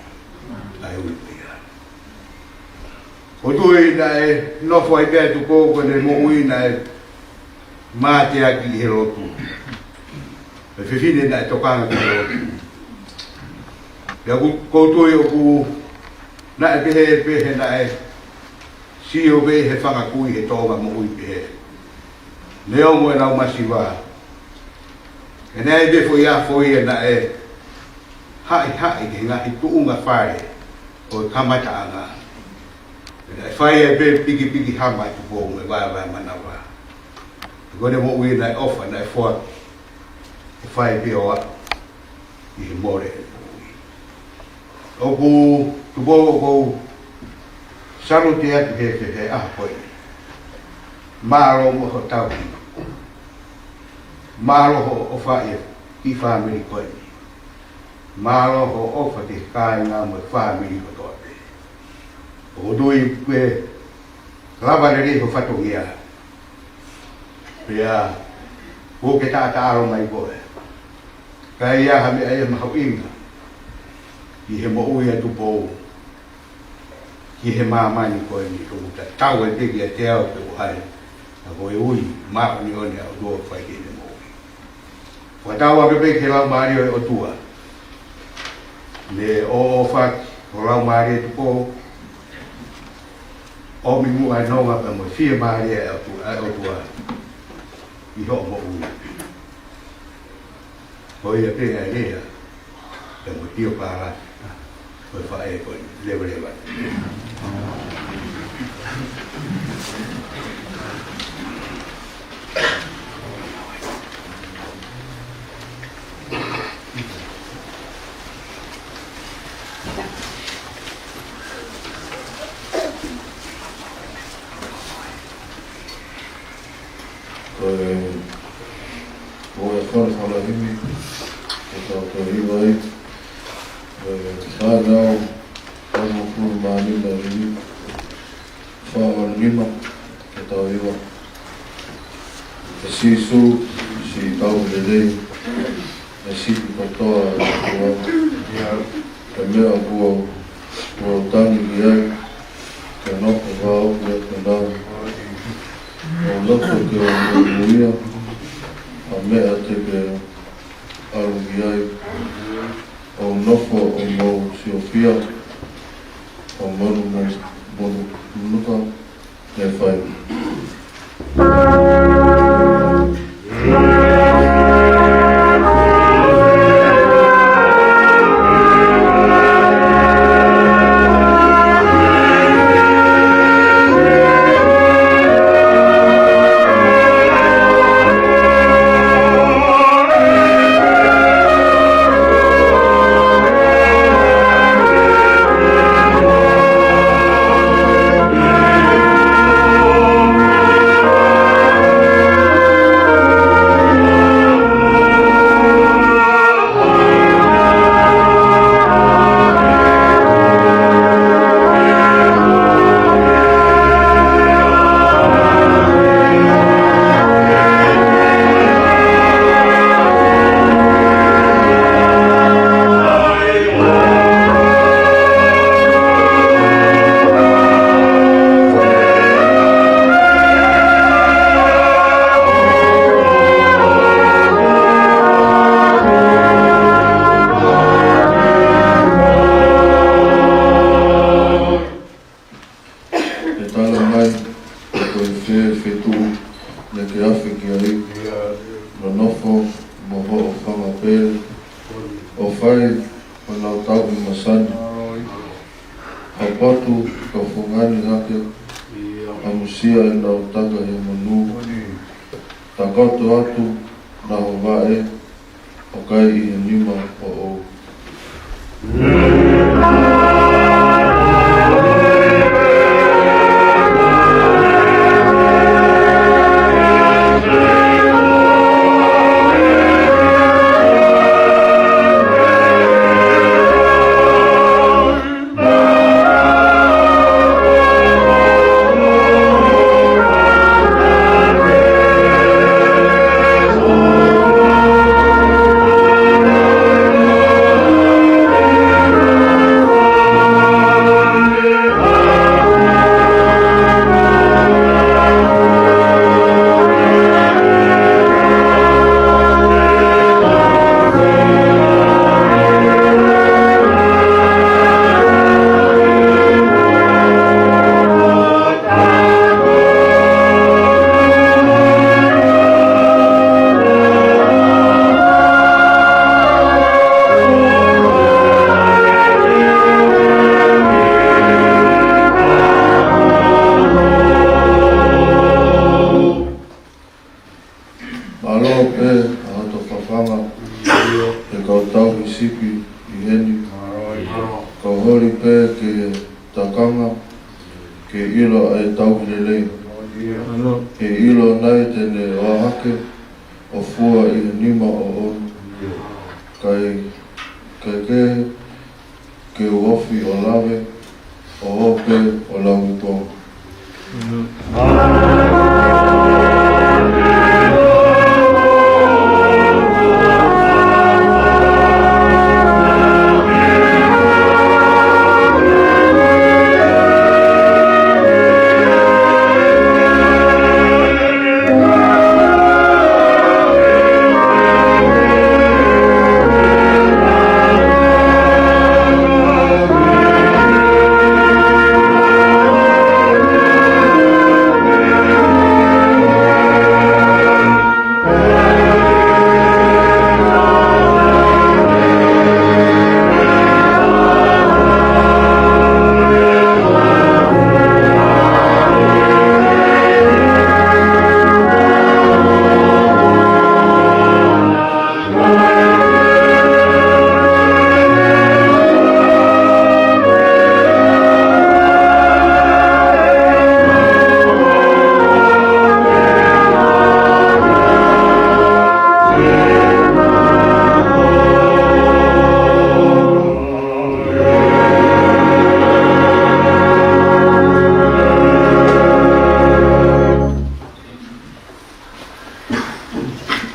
ʻA e ui ko ia. ʻOku ou tui naʻe nofo ai pē ʻa Tupou ko ʻene moʻui naʻe mateaki ʻi he lotu. Ko e fefine naʻe tokanga ki he lotu. Pea ʻoku, ʻoku ou tui ʻoku naʻe pehē, pehē naʻe sio pē he fanga kui he tōʻonga moʻui pehē. Neongo ʻenau masiva, ka naʻe ʻi ai pē foʻi ʻaho ia naʻe haʻihaʻi ki he ngaahi tuʻunga fale ʻo e kamataʻanga. Naʻe fai ai pē pikipiki hama ʻa Tupou mo e vaevae manava. Ko ʻene moʻui naʻe ʻofa, naʻe foaki, ʻo fai pē ʻo aʻu ʻi he mole ʻo e moʻui. ʻOku Tupou ʻoku ou salute atu he, he, he ʻaho ko eni. Mālō mo hoʻo tauhi. Mālō hoʻo ʻofa ʻi he fāmili ko eni. Mālō hoʻo ʻofa ki he kāinga mo e fāmili kotoa pē. ʻOku ou tui ʻoku ke lava lelei ho fatongia. Pea kuo ke taʻataʻalo mai koe. Ka ʻi ai ha meʻa ia mahuʻinga ʻi he moʻui ʻa Tupou ki he māmani ko eni, ʻoku tatau ai pē kiate au pe ko hai, ka ko e ui māʻoniʻoni ʻa e ʻOtua ʻoku fai ki heʻene moʻui. Fakatauange pē ki he Laumālie ʻo e ʻOtua. Ne ʻoʻofaki ho laumālie Tupou, ʻomi muʻa e nonga pea mo e fiemālie ʻa e ʻOtu-, ʻa e ʻOtua ʻi hoʻo moʻui. Ko ia pē ʻa e lea, pea mo e piopāla, ko e faʻē ko eni, levaleva. Ko e, ko e fale fale himi, ko e tau ko hiva ai, ko e fānau, tau mo kuru mānima himi, fā ʻalu nima, ko e tau hiva. ʻE Sīsū, siʻi tau lelei, ʻe siʻi kotoa ʻa e ʻOtua. Ko e meʻa kuo, kuo tangi ki ai, ke nofo vao ki ai ke nau. ʻO nofo ke o mo ia, ʻa e meʻa te ke ʻalu ki ai. ʻO nofo ʻo mo siofia, ʻo monu mo, monu, monuka, ʻe fai. Afe ki ai, nonofo mo hoʻo fanga pele, ʻo fai honau tauhi masani. Haʻu ka fungani hake, ʻamusia ʻenau taka he monū. Takoto atu, naʻa ho vaʻe, ʻo kai ʻi he nima ʻoʻou. Mālō pē ʻa hoto fafanga he kau tauhi sipi ʻi heni. Kau holi pē ke takanga ke ʻilo ʻa e tauhi lelei. Ke ʻilo nai te ne ʻohake ʻo fua ʻi he nima ʻoʻou. Kae, kae kehe ke u ofi ʻo lave, ʻo ō pē ʻo lau i Tonga.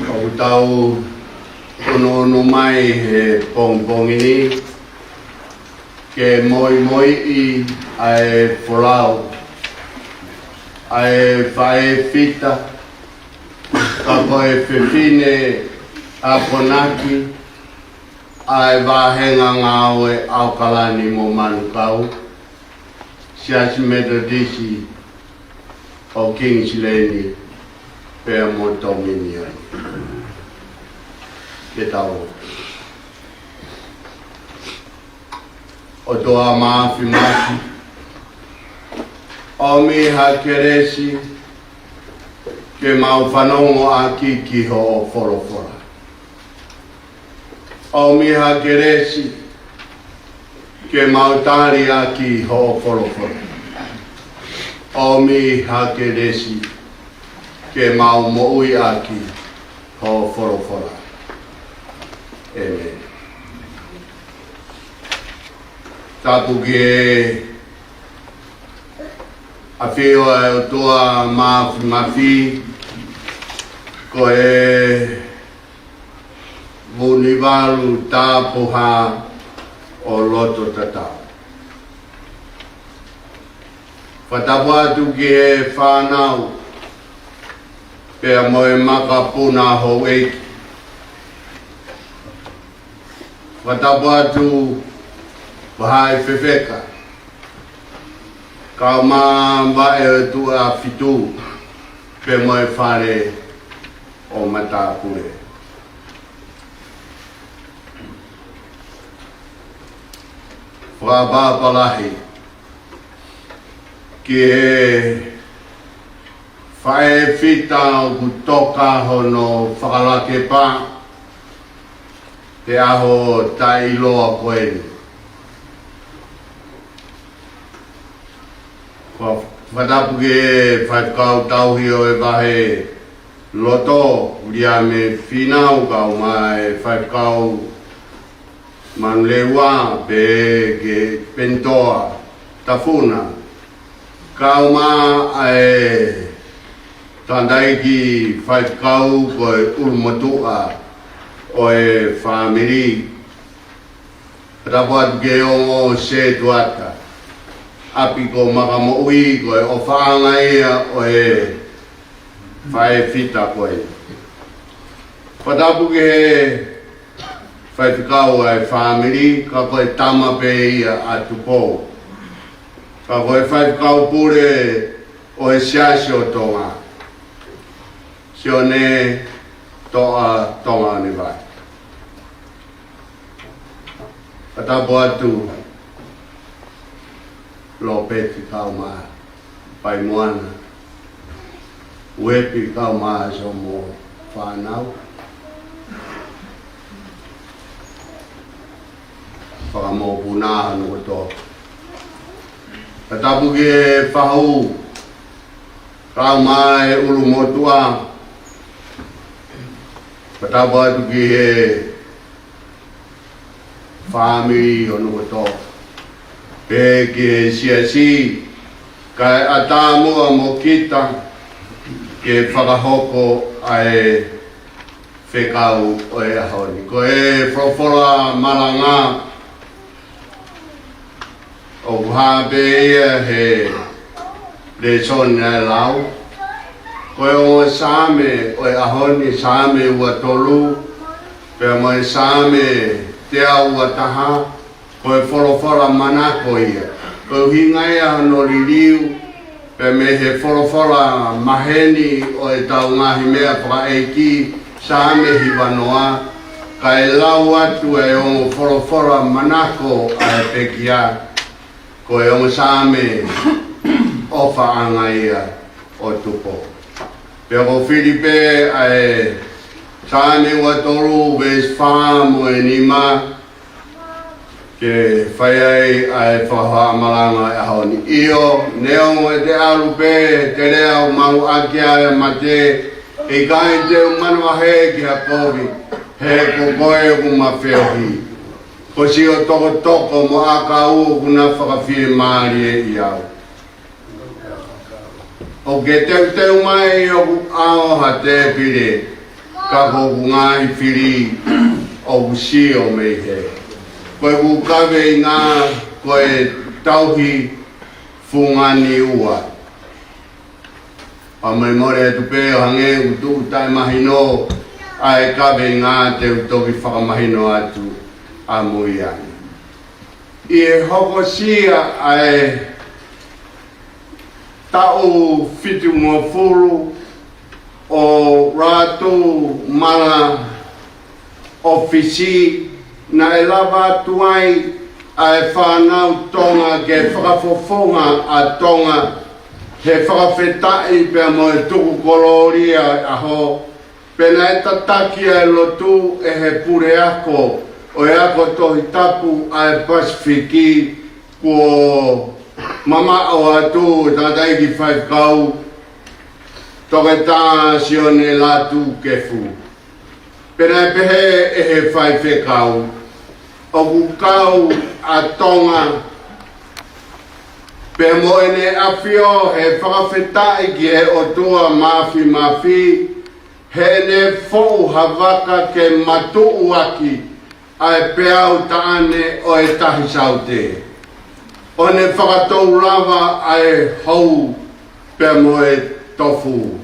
ʻOku tau ʻunuʻunu mai he pongipongi ni ke moimoiʻi ʻa e folau ʻa e faʻē fita, ka ko e fefine akonaki ʻa e vāhenga ngāue ʻAokalani mo Manukau, Siasi Metotisi ʻo Kingsileni pea mo Tominiani. Ke tau. ʻOtua Māfimafi, ʻomi ha kelesi ke mau fanongo ʻaki ki hoʻo folofola. ʻOmi ha kelesi ke mau tali ʻaki hoʻo folofola. ʻOmi ha kelesi ke mau moʻui ʻaki hoʻo folofola. ʻĒmeni. Tapu ki he ʻafio ʻa e ʻOtua Māfimafi, ko e Vunivalu Tapuhā ʻo Loto Tatau. Fakatapu atu ki he fānau, pea mo e makapuna houʻeiki. Fakatapu atu Vahaʻi Fefeka, kau mā vaʻe ʻo e Tuʻa Fitu, pea mo e fale ʻo matāpule. Fakaʻapaʻapa lahi ki he faʻē fita ʻoku toka hono fakalakepa he ʻaho taʻeʻiloa ko eni. Ko e fakatapu ki he faifekau tauhi ʻo e vahe loto, Liame Fīnau, kae ʻumaʻā e faifekau Manulewa, pehē ki he Penitoa Tafuna, kae ʻumaʻā e tangataʻeiki faifekau ko e ʻulumotuʻa ʻo e fāmili. Fakatapu atu ki he ongo setuata ʻapi ko Makamoʻui, ko e ʻofaʻanga ia ʻo e faʻē fita ko ē. Fakatapu ki he faifekau ʻa e fāmili, ka ko e tama pē ia ʻa Tupou. Ka ko e faifekau pule ʻo e Siasi ʻo Tonga, Sione Toʻa Tonga ʻo Nivae. Fakatapu atu Lopeti kae ʻumaʻā Paimoana, Uepi kae ʻumaʻā siʻo mo fānau, fakamokopuna hono kotoa. Fakatapu ki he fahu kae ʻumaʻā e ʻulumotuʻa. Fakatapu atu ki he fāmili hono kotoa, pehē ki he siasi, kae ʻatā muʻa mo kita ke fakahoko ʻa e fekau ʻo e ʻaho ni. Ko e folofola malanga ʻoku hā pē ia he lēsoni naʻe lau. Ko e ongo Saame ʻo e ʻaho ni, Saame ua tolu, pea mo e Saame teau ua taha, ko e folofola manako ia. Ko e ʻuhinga ia hono liliu, pea mei he folofola maheni ʻo ʻetau ngaahi meʻa fakaʻeiki, Saame hiva noa, kae lau atu e ongo folofola manako ʻa e pekia, ko e ongo Saame ʻofaʻanga ia ʻo Tupou. Pea ʻoku ou fili pē ʻa e Saame ua tolu, veesi fā mo e nima, ke fai ai ʻa e fakahohaʻa malanga ʻo e ʻaho ni. ʻIo, neongo ʻete ʻalu pē he teleʻa ʻoku maluʻaki ai ʻa e mate, ʻe ʻikai te u manavahē ki ha kovi, he ko koe ʻoku ma feohi. Ko siʻo tokotoko mo ʻakau ʻoku na fakafiemālieʻi au. ʻOku ke teuteu mai ʻoku ʻao ha tēpile, ka ko hoku ngaahi fili ʻoku sio mei hē. Ko ʻeku kaveinga ko e tauhi fungani ua. Pea mo e mole atu pē ʻo hangē ʻoku tuʻu taʻemahino ʻa e kaveinga, te u toki fakamahino atu ʻamui ange. ʻI he hokosia ʻa e taʻu fitungofulu ʻo Ratu Mala ʻOfisi, naʻe lava atu ai ʻa e fānau Tonga ke fakafofonga ʻa Tonga he fakafetaʻi pea mo e tuku kolōlia ʻo e ʻaho. Pea naʻe tataki ʻa e lotu ʻe he puleako ʻo e ako Tohi Tapu ʻa e Pasifiki, kuo mamaʻo atu ʻa e tangataʻeiki faifekau, Toketā Sione Lātūkefu. Pea naʻe pehē ʻe he faifekau, ʻoku kau ʻa Tonga pea mo ʻEne ʻAfio he fakafetaʻi ki he ʻOtua Māfimafi, heʻene foʻu ha vaka ke matuʻuaki ʻa e peau taʻane ʻo e Tahi Saute, ʻo ne fakatou lava ʻa e hou pea mo e tofu.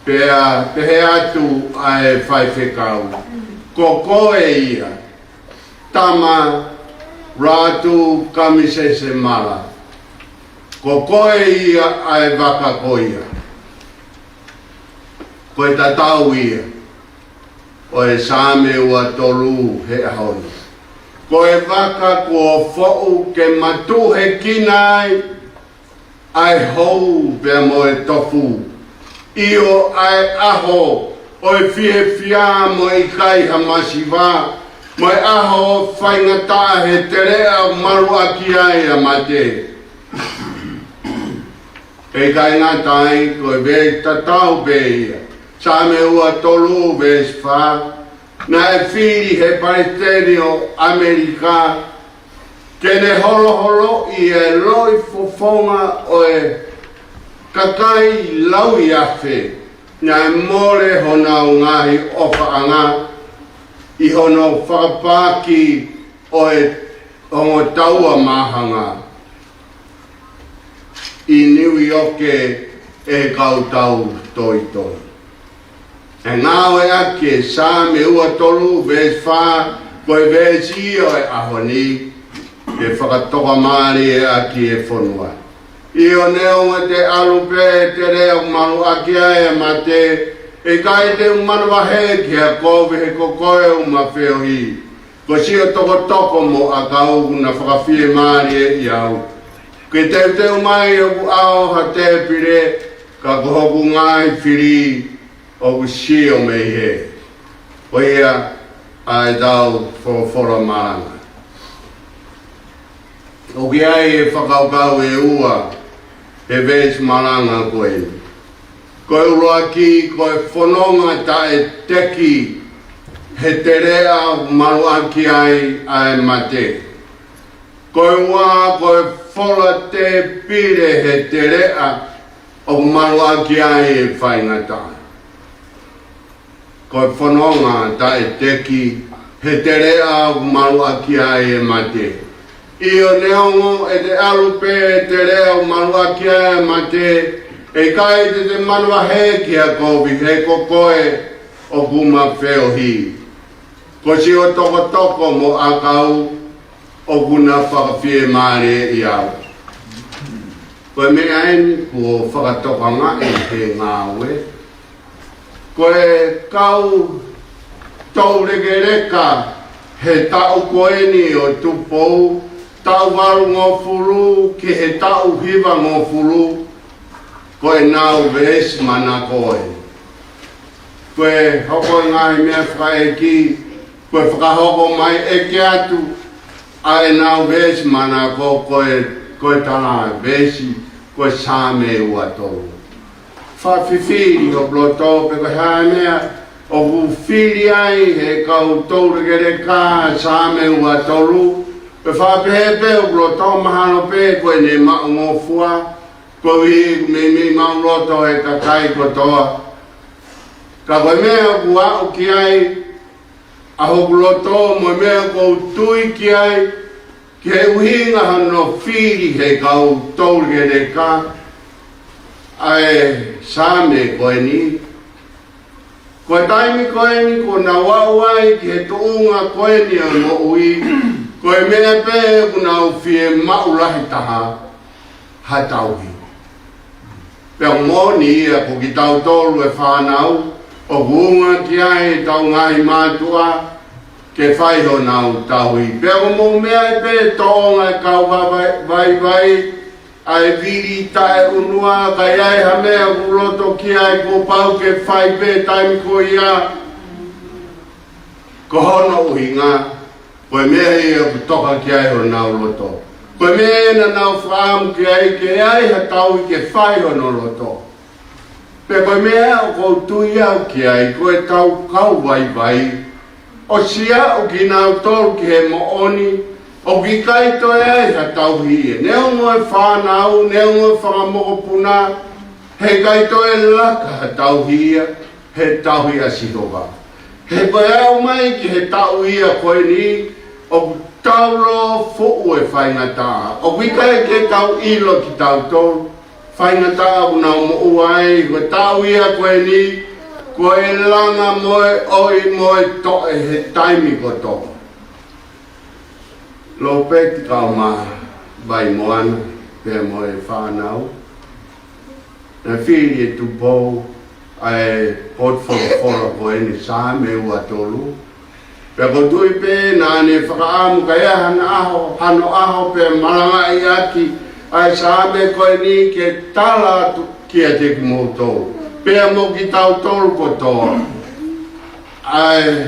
Pea pehē atu ʻa e faifekau, ko koe ia, Tama Ratu Kamisese Mala. Ko koe ia ʻa e vaka ko ia. Ko e tatau ia ʻo e Saame ua tolu he ʻaho ni. Ko e vaka kuo foʻu ke matuʻuhekina ai ʻa e hou pea mo e tofu. ʻIo, ʻa e ʻaho ʻo e fiefia mo e ʻikai ha masiva, mo e ʻaho ʻo e faingataʻa he teleʻa ʻoku maluʻaki ai ʻa mate. ʻE ʻikai ngata ai, ko e veesi tatau pē ia. Saame ua tolu veesi fā. Naʻe fili he palesiteni ʻo ʻAmelika ke ne holoholoʻi e loʻifofonga ʻo e kakai lauiafe naʻe mole honau ngaahi ʻofaʻanga ʻi hono fakapaaki ʻo e ongo taua māhanga ʻi Niu ʻIoke ʻe he kau tau toitoi. ʻE ngāueʻaki e Saame ua tolu veesi fā, ko e veesi ia ʻo e ʻaho ni, ke fakatokamālie ʻaki e fonua. ʻIo, neongo te ʻalu pē e teleʻa ʻoku maluʻaki ai ʻa mate, ʻe ʻikai te u manavahē ki ha kovi, he ko koe ʻoku ma feohi. Ko siʻo tokotoko mo ʻakau ʻoku na fakafiemālieʻi au. Ke teuteu mai hoku ʻao ha tēpile, ka ko hoku ngaahi fili ʻoku sio mei hē. Ko ia ʻa e tau folofola malanga. ʻOku ʻi ai e fakakaukau ʻe ua he veesi malanga ko eni. Ko e ʻuluaki, ko e fononga taʻeteki he teleʻa ʻoku maluʻaki ai ʻa e mate. Ko e ua, ko e fola tēpile he teleʻa ʻoku maluʻaki ai e faingataʻa. Ko e fononga taʻeteki he teleʻa ʻoku maluʻaki ai e mate. ʻIo, neongo ʻete ʻalu pē e teleʻa ʻoku maluʻaki ai e mate, ʻe ʻikai te te manavahē ki ha kovi, he ko koe ʻoku ma feohi. Ko siʻo tokotoko mo ʻakau ʻoku na fakafiemālieʻi au. Ko e meʻa eni kuo fakatokangaʻi he ngāue. Ko e kau toulekeleka he taʻu ko eni ʻo Tupou, taʻu valungofulu ki he taʻu hivangofulu, ko ʻenau veesi manako ē. Ko e hoko e ngaahi meʻa fakaʻeiki, ko e fakahoko mai ʻeke atu ʻa ʻenau veesi manako ko e, ko e tala veesi, ko e Saame ua tolu. Fakafifili hoku loto pe ko e hā e meʻa ʻoku fili ai he kau toulekeleka Saame ua tolu, pe fakapehē pē hoku loto mahalo pē ko ʻene maʻungofua, koeʻuhi ʻoku meimei maʻuloto e kakai kotoa. Ka ko e meʻa ʻoku aʻu ki ai ʻa hoku loto mo e meʻa ʻoku ou tui ki ai, ki he ʻuhinga hono fili he kau toulekeleka ʻa e Saame ko eni. Ko e taimi ko eni kuo nau aʻu ai ki he tuʻunga ko eni ʻo e moʻui, ko e meʻa pē ʻoku nau fiemaʻu lahi taha, ha tauhi. Pea ʻoku moʻoni ia ko kitautolu e fānau, ʻoku ʻuhinga ki ai ʻetau ngaahi mātuʻa ke fai honau tauhi. Pea ʻoku mou meaʻi pē tōʻonga e kau vaivai, vaivai, ʻa e vili taʻeʻunua, ka ʻi ai ha meʻa ʻoku loto ki ai kuo pau ke fai pē taimi ko ia. Ko hono ʻuhinga, ko e meʻa ia ʻoku toka ki ai honau loto. Ko e meʻa ia naʻa nau fakaʻamu ki ai ke ʻi ai ha tauhi ke fai hono loto. Pea ko e meʻa ʻoku ou tui au ki ai, ko ʻetau kau vaivai, ʻosi aʻu kinautolu ki he moʻoni, ʻoku ʻikai toe ʻi ai ha tauhi ia. Neongo e fānau, neongo e fanga mokopuna, he ʻikai toe laka ha tauhi ia, he tauhi ʻa Sihova. He ko e aʻu mai ki he taʻu ia ko eni, ʻoku tau lōfuʻu e faingataʻa. ʻOku ʻikai ke tau ʻilo kitautolu, faingataʻa ʻoku nau moʻua ai, ko e taʻu ia ko eni, ko e langa mo e ʻoi mo e toʻe he taimi kotoa. Lopeti Kauma Vaimoana, pea mo e fānau. Naʻe fili ʻe Tupou ʻa e potu folofola ko eni, Saame ua tolu. Pea ʻoku ou tui pē naʻa ne fakaʻamu ka ʻi ai hano ʻaho, hano ʻaho pea malangaʻi ʻaki ʻa e Saame ko eni ke tala atu kiate kimoutolu pea mo kitautolu kotoa ʻa e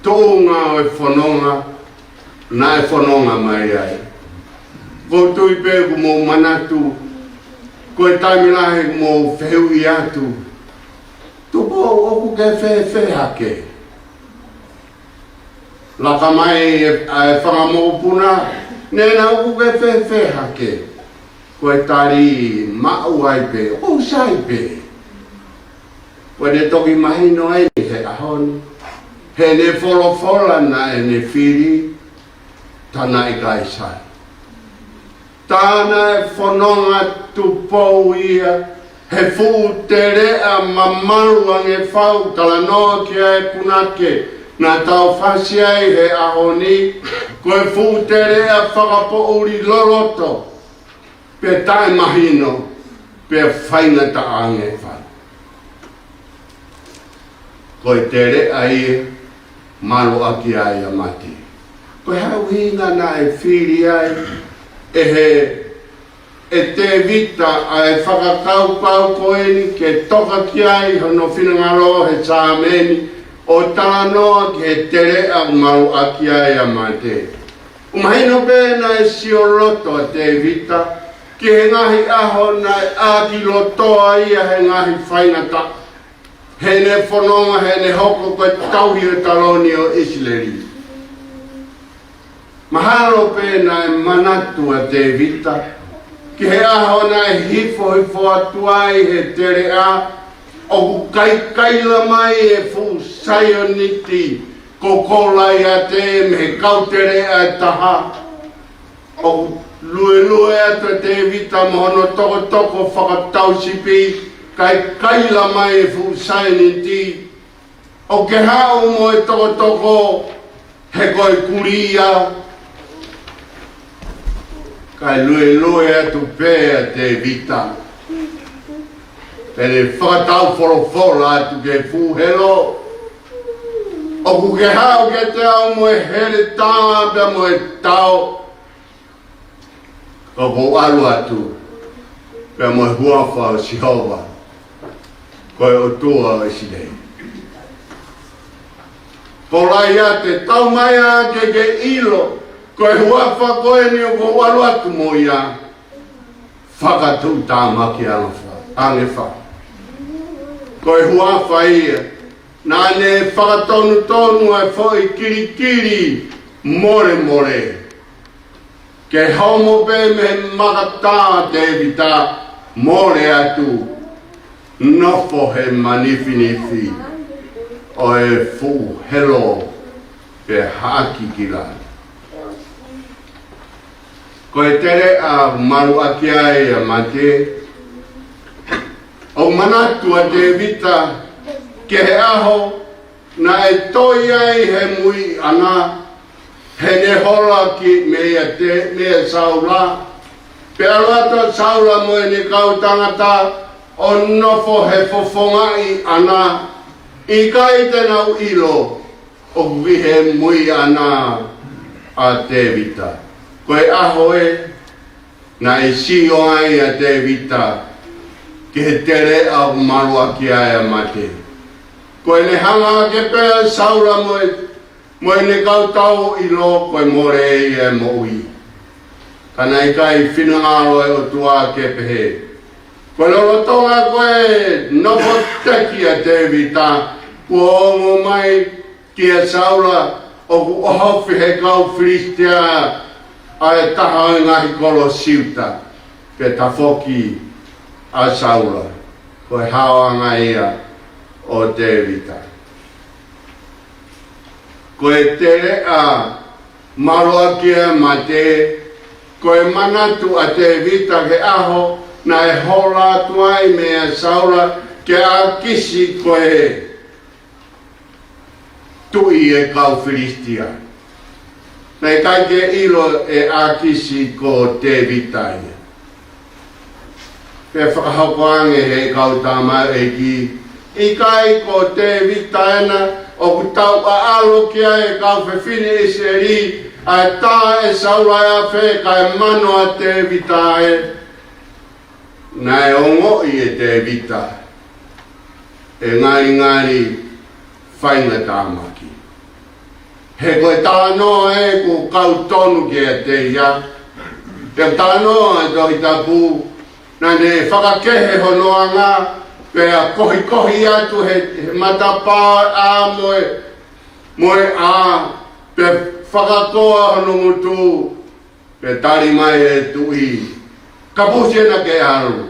tuʻunga ʻo e fononga naʻe fononga mai ai. ʻOku ou tui pē ʻoku mou manatu, ko e taimi lahi ʻoku mou fehuʻi atu, Tupou, ʻoku ke fēfē hake? Laka mai e, ʻa e fanga mokopuna, Nena, ʻoku ke fēfē hake? Ko e tali maʻu ai pē, ʻOku ou sai pē. Pea ne toki mahino eni he ʻaho ni, heʻene folofola naʻa ne fili, tā naʻe ʻikai sai. Tā naʻe fononga Tupou ia he fuʻu teleʻa mamalu ange fau, talanoa ki ai e punake naʻa tau fasi ai he ʻaho ni, ko e fuʻu teleʻa fakapoʻuli loloto, pea taʻemahino, pea faingataʻa ange fau. Ko e teleʻa ia malu ʻaki ai ʻa mate. Ko e hā e ʻuhinga naʻe fili ai ʻe he, ʻe Tēvita ʻa e fakakaukau ko eni ke toka ki ai hono finangalo he Saame ni ʻo talanoa ki he teleʻa ʻoku malu ʻaki ai ʻa mate? ʻOku mahino pē naʻe sio loto ʻa Tēvita ki he ngaahi ʻaho naʻe ʻākilotoa ia he ngaahi faingataʻa heʻene fononga, heʻene hoko ko e tauhi ʻo e taloni ʻo ʻIsileli. Mahalo pē naʻe manatu ʻa Tēvita ki he ʻaho naʻe hifo hifo atu ai he teleʻa ʻoku kaikaila mai e fuʻu Saioniti ko Kolaiate mei he kau teleʻa ʻe taha. ʻOku luelue atu ʻa Tēvita mo hono tokotoko fakatausipi, kaikaila mai e fuʻu Saioniti. ʻOku ke haʻu mo e tokotoko he ko e kulī au. Kae luelue atu pē ʻa Tēvita, pea ne fakatau folofola atu ki he fuʻu helo, ʻOku ke haʻu kiate au mo e heletā pea mo e tao, ka ʻoku ou ʻalu atu pea mo e huafa ʻo Sihova, ko e ʻOtua ʻo ʻIsileli. Kolaiate, tau mai ā ke ke ʻilo, ko e huafa ko eni ʻoku ou ʻalu atu mo ia, fakatuʻutāmaki ange fau, ange fau. Ko e huafa ia naʻa ne fakatonutonu ʻa e foʻi kilikili molemole ke homo pē mei he makatā ʻo Tēvita, mole atu, nofo he manifinifi ʻo e fuʻu helo, pea haʻaki ki lalo. Ko e teleʻa malu ʻaki ai ʻa mate. ʻOku manatu ʻa Tēvita ki he ʻaho naʻe toi ai he muiʻi ʻana, heʻene hola ki meia Tē-, meia Saula, pea ʻalu atu ʻa Saula mo ʻene kau tangata ʻo nofo he fofongaʻi ʻana, ʻikai te nau ʻilo ʻoku ʻi he muiʻi ʻana ʻa Tēvita. Ko e ʻaho ē naʻe sio ai ʻa Tēvita ki he teleʻa ʻoku malu ʻaki ai ʻa mate. Ko ʻene hanga hake pē ʻa Saula mo e, mo ʻene kau tau ʻo ʻilo ko e mole ia e moʻui. Ka naʻe ʻikai finangalo e ʻOtua ke pehē. Ko e lolotonga ko e nofo teki ʻa Tēvita, kuo ongo mai kia Saula ʻoku ʻohofi he kau Filisitia ʻa e taha ʻo e ngaahi kolo Siuta, pea tafoki ʻa Saula. Ko e haoʻanga ia ʻo Tēvita. Ko e teleʻa malu ʻaki ʻa mate, ko e manatu ʻa Tēvita ki he ʻaho naʻe hola atu ai meia Saula kia ʻAkisi ko e tuʻi e kau Filisitia. Naʻe ʻikai ke ʻilo ʻe ʻAkisi ko Tēvita ia. Pea fakahoko ange he kau tamaioʻeiki ʻIkai ko Tēvita ena ʻoku tau ʻaʻalo ki ai, e kau fefine ʻIsileli, ʻa e tā ʻe Saula ʻe afe kae mano ʻa Tēvita ē? Naʻe ongoʻi ʻe Tēvita e ngalingali faingatāmaki. He ko e talanoa ē ʻoku kau tonu kiate ia. Pea talanoa e Tohi Tapu, naʻa ne fakakehe hono anga, pea kohikohi atu he, he matapā ʻā mo e, mo e ʻā, pea fakakoa hono ngutu, pea tali mai e tuʻi, Kapusi ena ke ʻalu.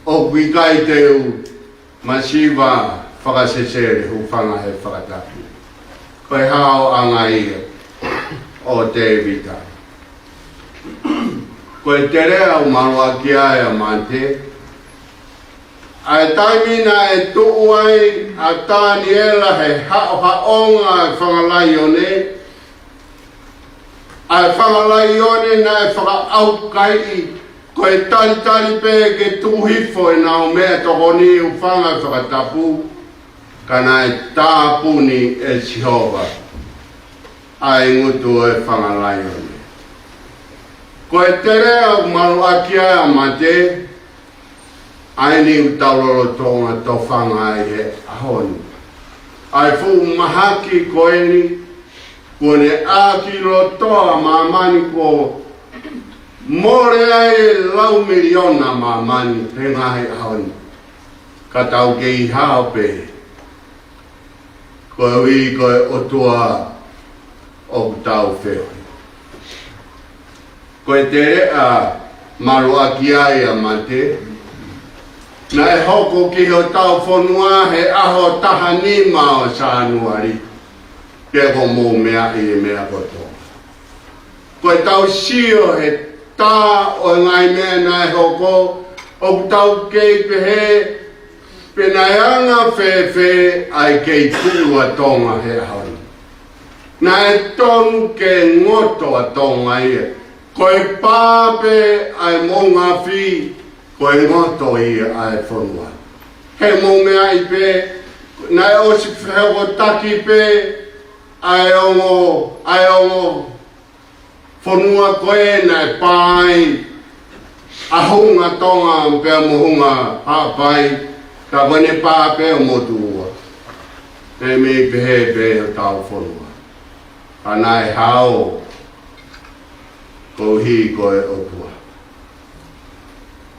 ʻOku ʻikai te u masiva fakasesele, hūfanga he fakatapu. Ko e haoʻanga ia ʻo Tēvita. Ko e teleʻa ʻoku maluʻaki ai ʻa Mate. ʻA e taimi naʻe tuʻu ai ʻa Taniela he haʻohaʻonga e fanga laione, ʻa e fanga laione naʻe fakaʻaukaiʻi, ko e talitali pē ke tuku hifo ʻenau meʻatokoni, hūfanga he fakatapu, ka naʻe tāpuni ʻe Sihova ʻa e ngutu ʻo e fanga laione. Ko e teleʻa ʻoku maluʻaki ai ʻa Mate, ʻa eni ʻoku tau lolotonga tofanga ai he ʻaho ni. ʻA e fuʻu mahaki ko eni, kuo ne ʻākilotoa māmani, kuo mole ai e lau miliona māmani he ngaahi ʻaho ni. Ka tau kei hao pē, koeʻuhi ko e ʻOtua ʻoku tau feohi. Ko e teleʻa maluʻaki ai ʻa Mate, naʻe hoko ki hotau fonua he ʻaho taha nima ʻo Sānuali, pea kuo mou meaʻi e meʻa kotoa. Ko ʻetau sio he tā ʻo e ngaahi meʻa naʻe hoko, ʻoku tau kei pehē, pe naʻe anga fēfē ʻa e kei tuʻu ʻa Tonga he ʻaho ni. Naʻe tonu ke ngoto ʻa Tonga ia. Ko e pā pē ʻa e moʻunga afi, ko e ngoto ia ʻa e fonua. He mou meaʻi pē, naʻe ʻosi fehokotaki pē ʻa e ongo, ʻa e ongo fonua ko ē naʻe pā ai ʻa Hunga Tonga pea mo Hunga Haʻapai, ka ko ʻene pā pē ʻo motuʻa. Naʻe mei pehē pē hotau fonua. Ka naʻe hao koeʻuhi ko e ʻOtua.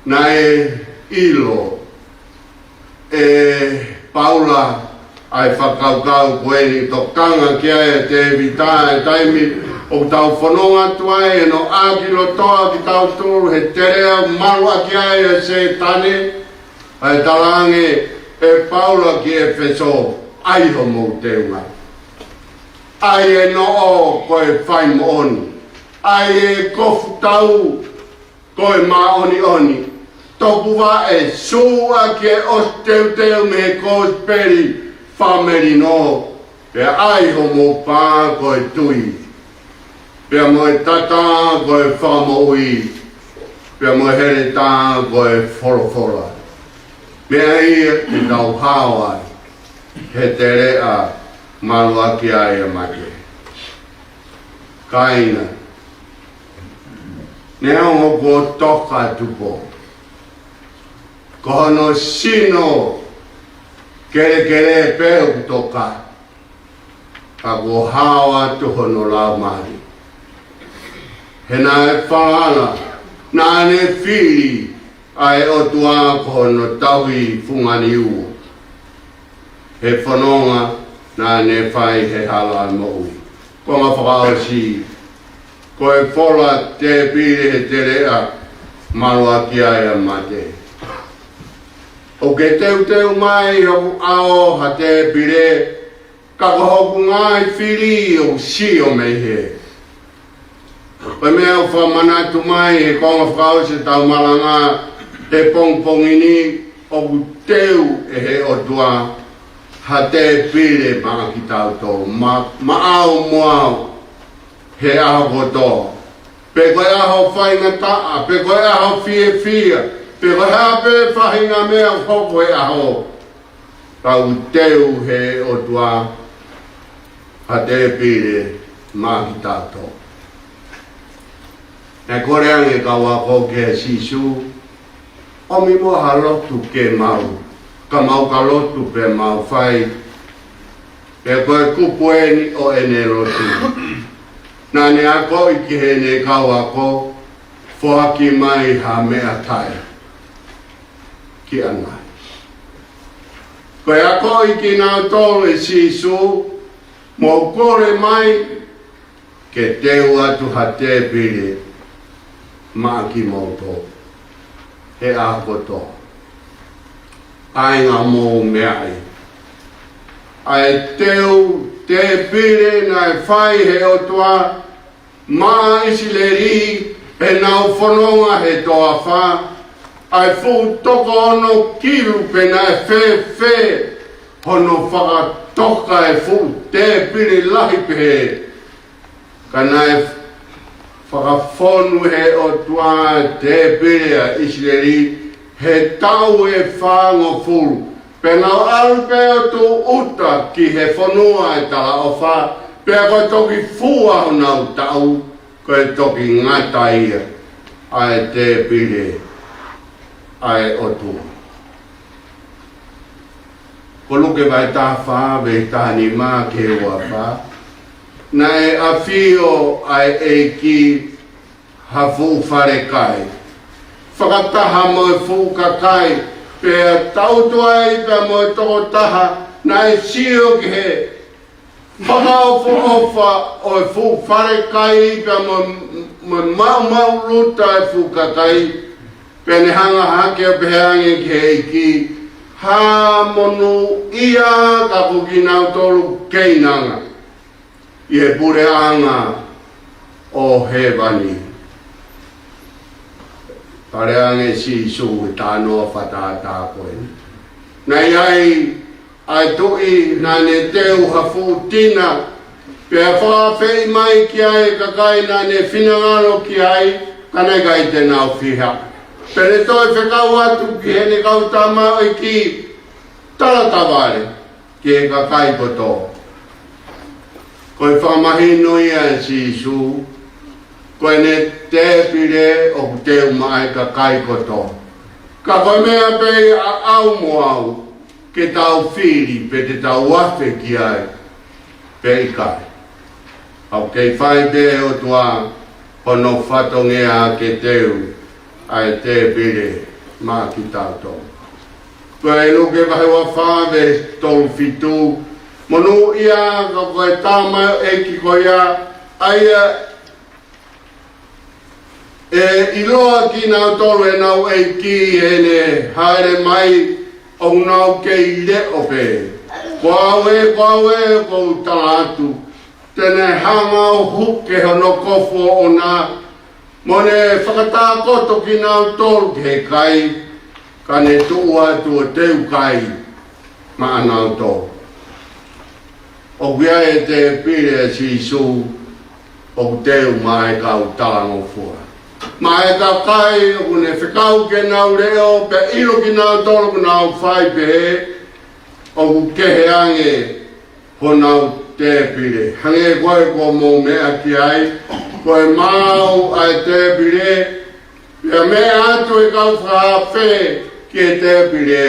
Naʻe ʻilo ʻe Paula ʻa e fakakaukau ko eni, tokanga ki ai ʻa Tēvita, ʻa e taimi ʻoku tau fononga atu ai, ʻene ʻākilotoa kitautolu he teleʻa maluʻaki ai ʻa Sētane, ʻa e talaange ʻe Paula ki ʻEfesō, ʻai hoʻomou teunga. ʻAi e noʻo ko e fai moʻoni. ʻAi e kofu tau ko e māʻoniʻoni. Topuvaʻe, sū ʻaki e ʻosi teuteu mei he kosipeli fakamelino. Pea ʻai hoʻomou pā ko e tui. Pea mo e tatā ko e fakamoʻui. Pea mo e heletā ko e folofola. Meʻa ia te tau hao ai he teleʻa maluʻaki ai ʻa Mate. Kāinga, neongo kuo toka ʻa Tupou, ko hono sino kelekele pē ʻoku toka, ka kuo hao atu hono laumālie. He naʻe falala, naʻa ne fili ʻa e ʻOtua ko hono tauhi funga niu he fononga naʻa ne fai he hala ʻo e moʻui. Konga fakaʻosi, ko e fola tēpile he teleʻa maluʻaki ai ʻa Mate. ʻOku ke teuteu mai hoku ʻao ha tēpile, ka ko hoku ngaahi fili ʻoku sio mei hē. Ko e meʻa ʻoku fakamanatu mai he konga fakaʻosi ʻetau malanga he pongipongi ni, ʻoku teu ʻe he ʻOtua ha tēpile maʻa kitautolu, ma, maʻau mo au he ʻaho kotoa. Pe ko e ʻaho faingataʻa, pe ko e ʻaho fiefia, pe ko e hā pē faʻahinga meʻa ʻoku hoko he ʻaho. Kau teu he ʻOtua ha tēpile maʻa kitautolu. Naʻe kole ange kau ako kia Sīsū, ʻomi muʻa ha lotu ke mau, ka mau ka lotu pē mau fai, pea ko e kupu eni ʻo ʻene lotu. Naʻa ne akoʻi ki heʻene kau ako, foaki mai ha meʻakai ki ʻanai. Ko e akoʻi kinautolu ʻe Sīsū, mou kole mai ke teu atu ha tēpile maʻa kimoutolu he ʻaho kotoa. ʻAi ngā mou meaʻi. ʻA e teu tēpile naʻe fai he ʻOtua maʻa ʻIsileli, he naʻa nau fononga he toafa, ʻa e fuʻu toko ono kilu pe naʻe fēfē hono fakatoka e fuʻu tēpile lahi pehē. Ka naʻe fakafonu he ʻOtua tēpile ʻa ʻIsileli he taʻu ʻe fāngofulu. Pea nau ʻalu pē ʻo tūʻuta ki he fonua ʻo e talaʻofa, pea ko e toki fua honau taʻu, ko e toki ngata ia ʻa e tēpile ʻa e ʻOtua. Ko Luke vahe taha fā, veesi taha nima ki he ua fā. Naʻe ʻafio ʻa e ʻEiki ha fuʻu falekai. Fakataha mo e fuʻu kakai, pea tautuai pea mo e tokotaha naʻe sio ki he fakaʻofoʻofa ʻo e fuʻu falekai pea mo, mo e maʻumaʻuluta e fuʻu kakai. Pea ne hanga hake ʻo pehē ange ki he ʻEiki, ha monūʻia ka ko kinautolu keinanga ʻi he puleʻanga ʻo hēvani. Pale ange Sīsū ʻi he talanoa fakatātā ko eni. Naʻe ʻi ai ʻa e tuʻi naʻa ne teu ha fuʻu tina, pea fakaafeʻi mai ki ai e kakai naʻa ne finangalo ki ai, ka naʻe ʻikai te nau fiha. Pea ne toe fekau atu ki heʻene kau tamaioʻeiki, tala tavale ki he kakai kotoa. Ko e fakamahino ia ʻa Sīsū, ko ʻene tēpile ʻoku teu maʻa e kakai kotoa. Ka ko e meʻa pē ia ʻaʻau mo au, ke tau fili pe te tau afe ki ai pe ʻikai. ʻOku kei fai pē ʻe he ʻOtua hono fatongia ke teu ʻa e tēpile maʻa kitautolu. Ko e Luke vahe ua fā veesi tolu fitu, monūʻia ka ko e tamaioʻeiki ko ia, ʻa ia ʻe ʻiloa kinautolu ʻe heʻenau ʻEiki heʻene hāʻele mai, ʻoku nau kei leʻo pē. Ko au ē, ko au ē, ʻoku ou tala atu, te ne hanga ʻo huke hono kofu ʻoʻona, mo ne fakatākoto kinautolu ki he kai, ka ne tuʻu atu ʻo teu kai maʻanautolu. ʻOku ʻi ai e tēpile ʻa Sīsū ʻoku teu maʻa e kau talangofua. Maʻa e kakai ʻoku ne fekau ke nau leʻo pea ʻilo kinautolu ʻoku nau fai pehē, ʻoku kehe ange honau tēpile. Hangē ko e kuo mou meʻa ki ai, ko e maau ʻa e tēpile, pea meʻa atu e kau fakaafe ki he tēpile.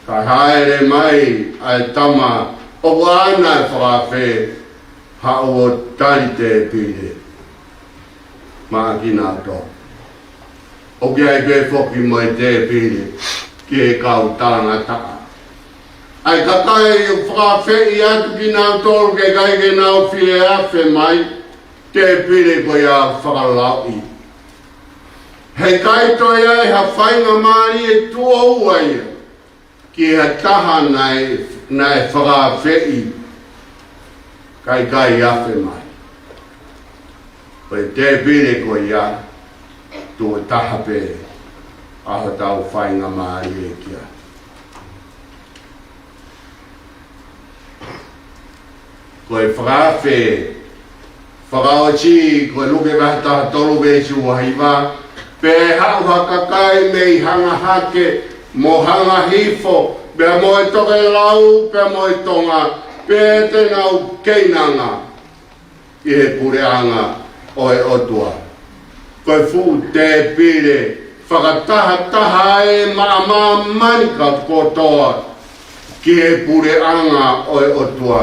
Ka hāʻele mai ʻa e tama ʻoku ʻaʻana e fakaafe, haʻu ʻo tali tēpile maʻa kinautolu. ʻOku ʻi ai pē foki mo e tēpile ki he kau talangataʻa. ʻA e kakai ʻoku fakaafeʻi atu kinautolu ke ʻikai ke nau fie afe mai, tēpile ko ia fakalauʻi. He ʻikai toe ʻi ai ha faingamālie tuʻo ua ia ki ha taha naʻe, naʻe fakaafeʻi ka ʻikai afe mai. Ko e tēpile ko ia, tuʻo taha pē ʻa hotau faingamālie ki ai. Ko e fakaafe fakaʻosi, ko e Luke vahe taha tolu veesi ua hiva, pea haʻu ha kakai mei hanga hake mo hanga hifo pea mo e tokelau, pea mo e tonga, pea te nau keinanga ʻi he puleʻanga ʻo e ʻOtua. Ko e fuʻu tēpile fakatahataha ʻe maʻa māmani kotoa ki he puleʻanga ʻo e ʻOtua.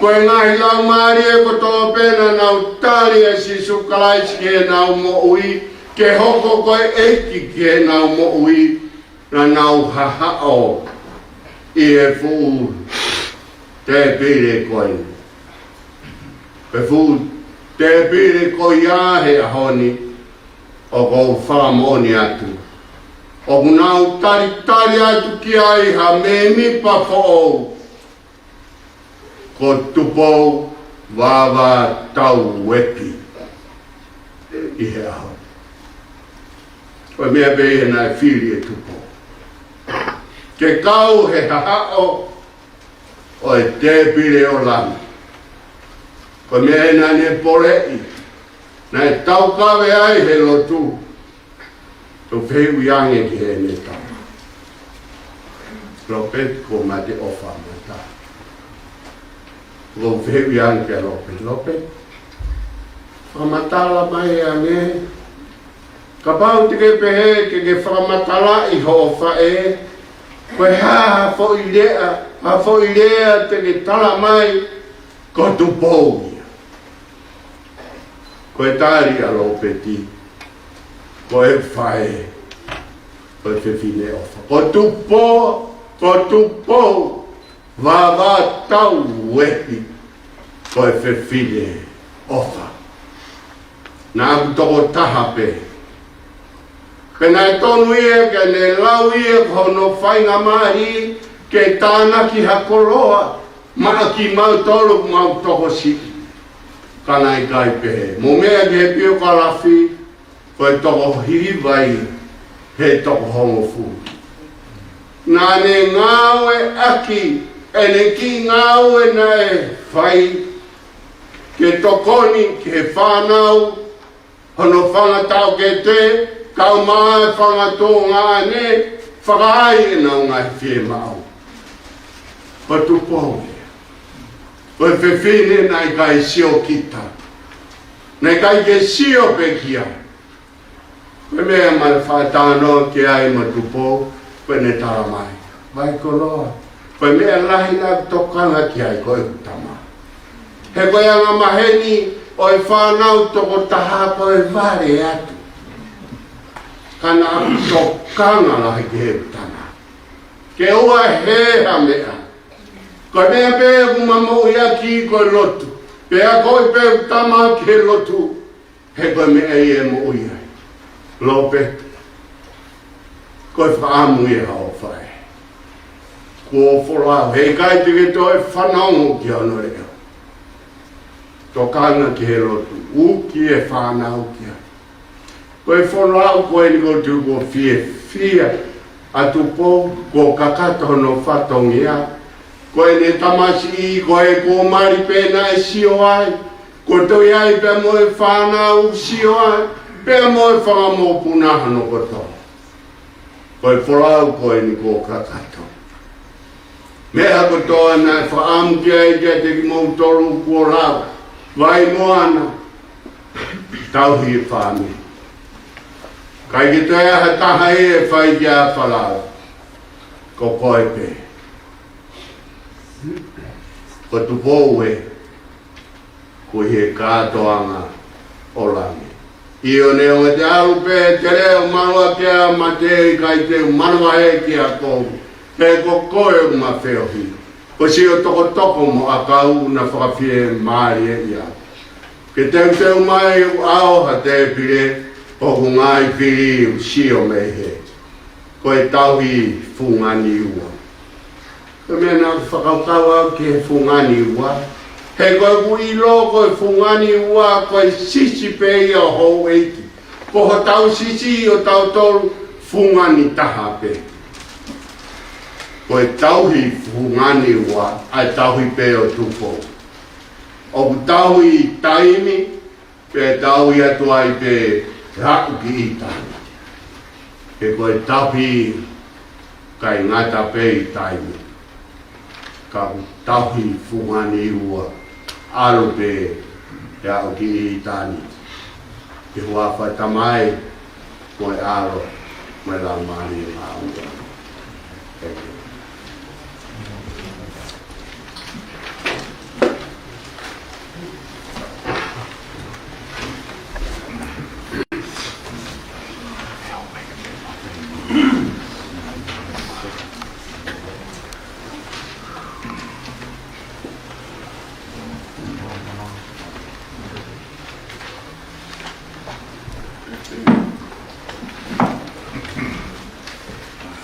Ko e ngaahi laumālie kotoa pē naʻa nau tali ʻa Sīsū Kalaisi ki heʻenau moʻui, ke hoko ko e ʻEiki ki heʻenau moʻui, naʻa nau hahaʻo ʻi he fuʻu tēpile ko ē. Ko e fuʻu tēpile ko ia he ʻaho ni ʻoku ou fakamoʻoni atu, ʻoku nau talitali atu ki ai ha mēmipa foʻou, ko Tupou Vāvā Tauepi ʻi he ʻaho. Ko e meʻa pē ia naʻe fili ʻe Tupou ke kau he hahaʻo ʻo e tēpile ʻo langi. Ko e meʻa ia naʻa ne poleʻi, naʻe taukave ai he lotu, ʻo fehuʻi ange ki heʻene tama, Lopeti, kuo mate ʻofa mata. ʻO fehuʻi ange kia Lopeti, Lopeti, fakamatala mai ange. Kapau te ke pehē ke ke fakamatalaʻi hoʻo faʻē, ko e hā ha foʻi lea, ha foʻi lea te ke tala mai, ko Tupou ia. Ko e tali ʻa Lopeti, ko e faʻē, ko e fefine ʻofa. Ko Tupou, ko Tupou Vāvā Tauepi, ko e fefine ʻofa. Naʻa ku tokotaha pē. Pea naʻe tonu ia ke ne lau ia ko hono faingamālie ke tānaki ha koloa maʻa kimautolu ʻoku mau tokosiʻi. Ka naʻe ʻikai pehē. Mou meʻa ki he piokalafi, ko e toko hiva ia he toko hongofulu. Naʻa ne ngāueʻaki ʻene kiʻi ngāue naʻe fai ke tokoni ki he fānau, hono fanga taʻokete, kaeʻumaʻā e fanga tuongaʻane, fakaai ʻenau ngaahi fiemaʻu. Ko Tupou ia. Ko e fefine naʻe ʻikai sio kita. Naʻe ʻikai ke sio pē ki ai. Ko e meʻa naʻe fakatalanoa ki ai mo Tupou, ko ʻene tala mai, Vai koloa, ko e meʻa lahi naʻa ku tokanga ki ai ko ʻeku tama. He ko e anga maheni ʻo e fānau tokotaha ko e vale atu. Ka naʻa ku tokanga lahi ki heʻeku tama. Ke ʻoua ʻe hē ha meʻa. Ko e meʻa pē ʻoku ma moʻui ʻaki ko e lotu. Pea ko e pē ʻeku tama ki he lotu. He ko e meʻa ia ʻe moʻui ai. Lopeti, ko e fakaʻamu ia ʻa hoʻo faʻē. Kuo folau, he ʻikai te ke toe fanongo ki hono leʻo. Tokanga ki he lotu, ʻuki e fānau ki ai. Ko e folau ko eni ʻoku ou tui kuo fiefia ʻa Tupou, kuo kakato hono fatongia. Ko ʻene tamasiʻi, ko e kuo mali pē naʻe sio ai, kuo toe ʻi ai pea mo e fānau sio ai, pea mo e fanga mokopuna hono kotoa. Ko e folau ko eni kuo kakato. Meʻa kotoa naʻe fakaʻamu ki ai kiate kimoutolu kuo lau, Vaimoana, tauhi e fāmili. ʻIkai ke toe ʻi ai ha taha ʻe fai ki ai ha folau. Ko koe pē. Ko Tupou ē, ko e kātoanga ʻo langi. ʻIo, neongo te u ʻalu pē, te u lea ʻo malu ʻa e mate, ʻikai te u manavahē kiate koe. He ko koe ʻoku ma feohi. Ko siʻo tokotoko mo ʻakau naʻa fakafiemālieʻi au. Ke teuteu mai ʻo ʻao ha tēpile, ʻoku ngali fili ʻo sio mei hē. Ko e tauhi fungani ua. Ko e meʻa naʻa ku fakakaukau au ki he fungani ua. He ko ʻeku ʻilo ko e fungani ua, ko e sisi pē ia ʻo houʻeiki. Ko hotau sisi ʻo tautolu fungani taha pē. Ko e tauhi fungani ua, ʻa e tauhi pē ʻo Tupou. ʻOku tauhi taimi, pea tauhi atu ai pē haʻu ki ʻItali. He ko e tauhi ʻIkai ngata pē ʻi taimi, ka ʻoku tauhi fungani ua, ʻalu pē ʻo aʻu ki ʻitāniti. ʻI he huafa ʻo e Tamai, mo e ʻAlo, mo e Laumālie Māʻoniʻoni. ʻĒmeni.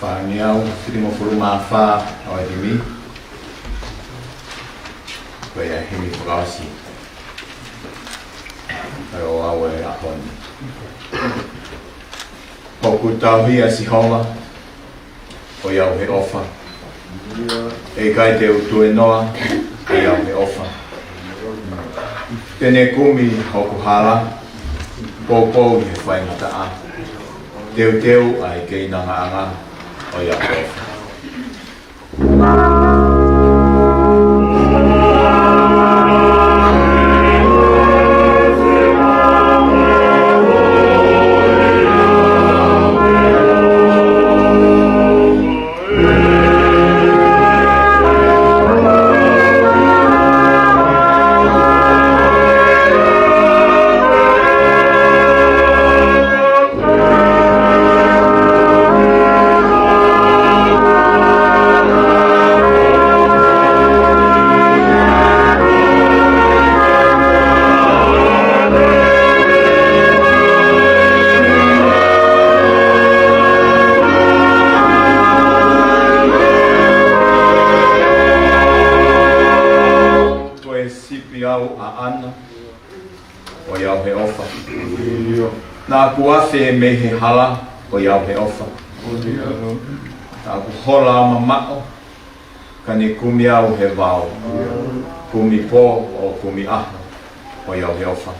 Fāngeau filimofulu mā fā ʻo e himi. Ko ia himi fakaʻosi ʻo e ʻaho ni. ʻOku tauhi ʻa Sihova ʻo ʻiate au he ʻofa. ʻE ʻikai te u tuēnoa ʻo ʻiate au he ʻofa. Te ne kumi hoku hala, poupou ʻi he faingataʻa. Teuteu ʻa e keinangaʻanga ʻo ʻiate au he ʻofa. Ko e sipi au ʻaʻana ʻo ʻiate au he ʻofa. Naʻa ku afe mei he hala ʻo ʻiate au he ʻofa. Naʻa ku hola ʻo mamaʻo, ka ne kumi au he vao. Kumi pō ʻo kumi ʻaho ʻo ʻiate au he ʻofa.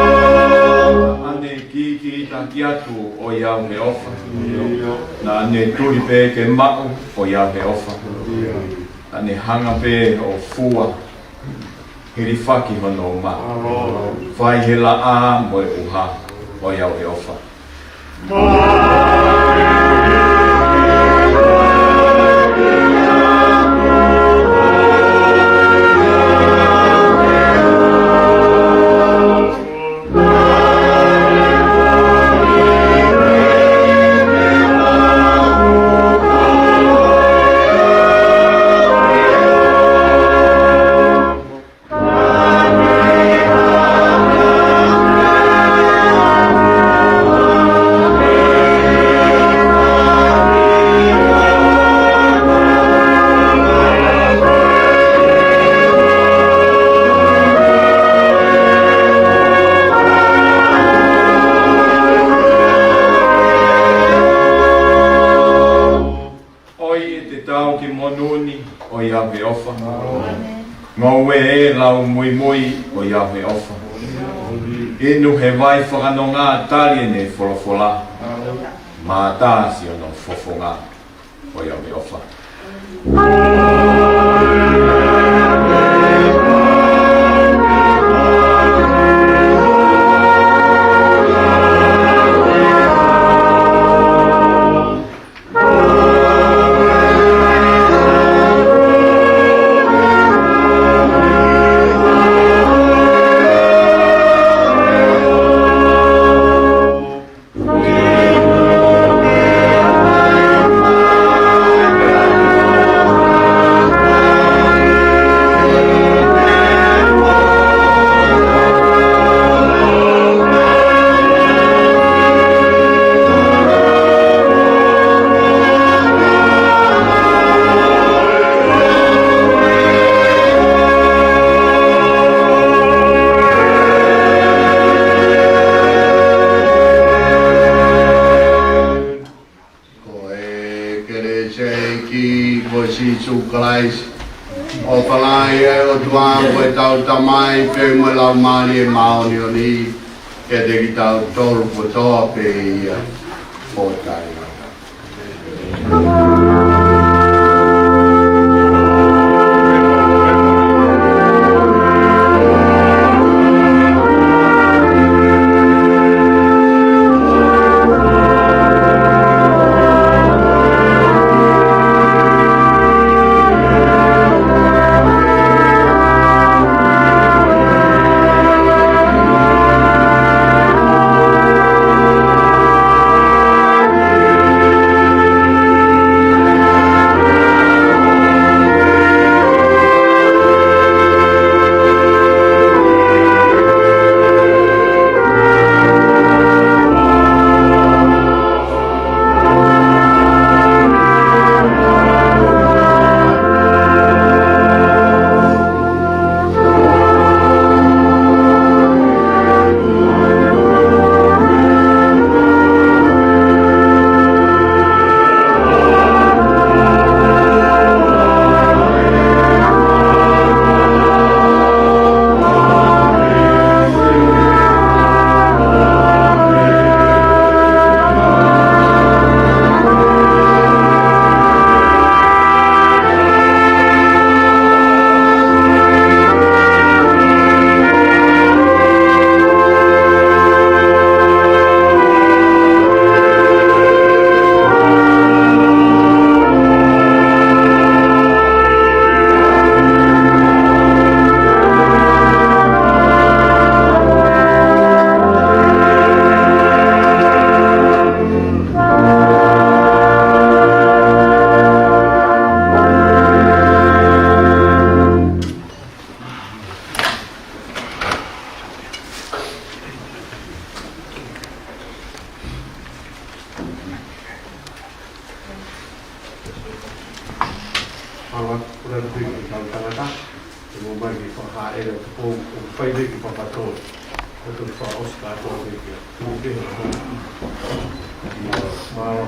Naʻa ne kikitaki atu ʻo ʻiate au he ʻofa. Naʻa ne tuli pē ke maʻu ʻo ʻiate au he ʻofa. Naʻa ne hanga pē ʻo fua, hilifaki hono uma, fai he laʻā mo e ʻuha ʻo ʻiate au he ʻofa. ʻOi ʻe te tau ki monū ni ʻo ʻiate au he ʻofa. Ngoue ʻe lau muimui ʻo ʻiate au he ʻofa. Inu he vai fakanonga tali ʻene folofola. Mātā siʻono fofonga ʻo ʻiate au he ʻofa. Ko Sīsū Kalaisi, ʻofa lahi ʻa e ʻOtua ko ʻetau Tamai, pea mo e Laumālie Māʻoniʻoni, kiate kitautolu kotoa pē ia, ʻo taʻengata. ʻAla, ʻoku ʻi ai e tangata, ʻe ʻomai ke fakahā ʻe he Tupou, ʻoku fai lelei ke fakatō, ʻo tō fakaʻosi kātoa pē kia. Tuku ke he tō. Mālō.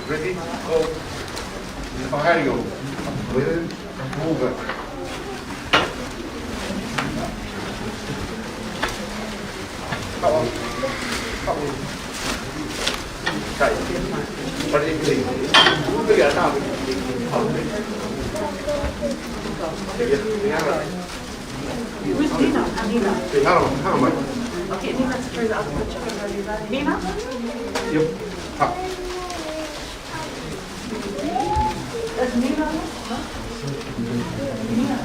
Ready? Go. Mario. Move. Come on. Come on. Kai. Ready, please. Move your arm. Who's Nina? Nina. Hey, hold on, hold on, Mike. Okay, Nina's further up. Nina? Yep. Up. That's Nina. Huh? Nina.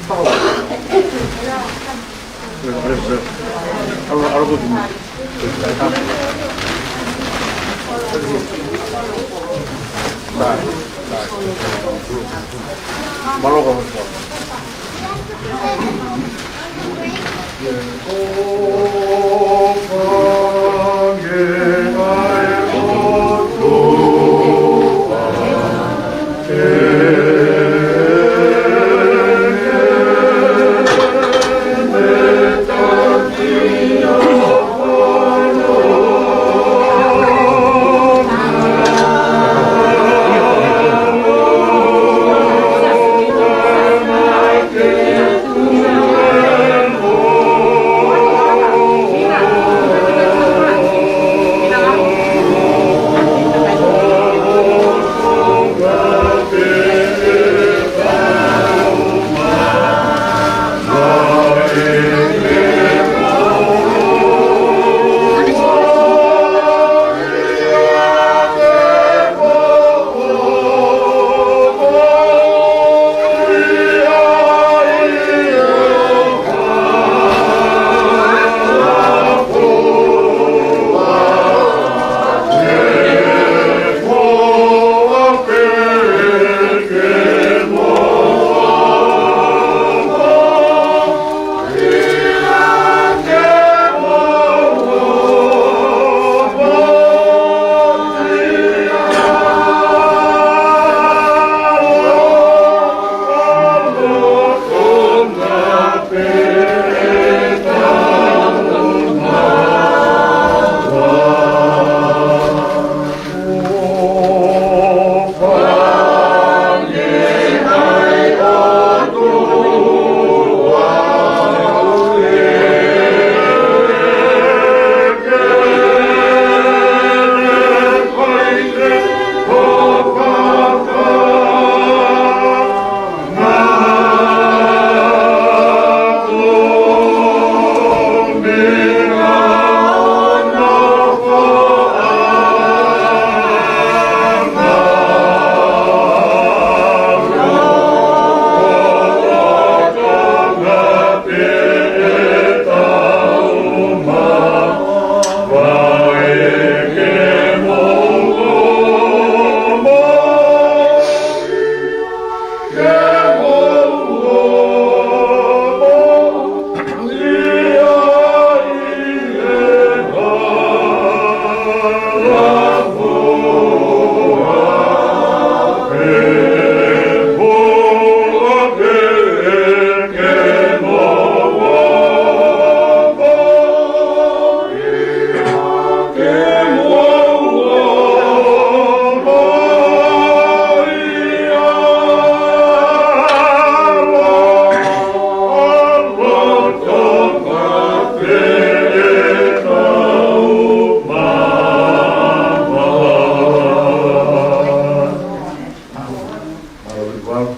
Come on. Yep. Full. Everyone.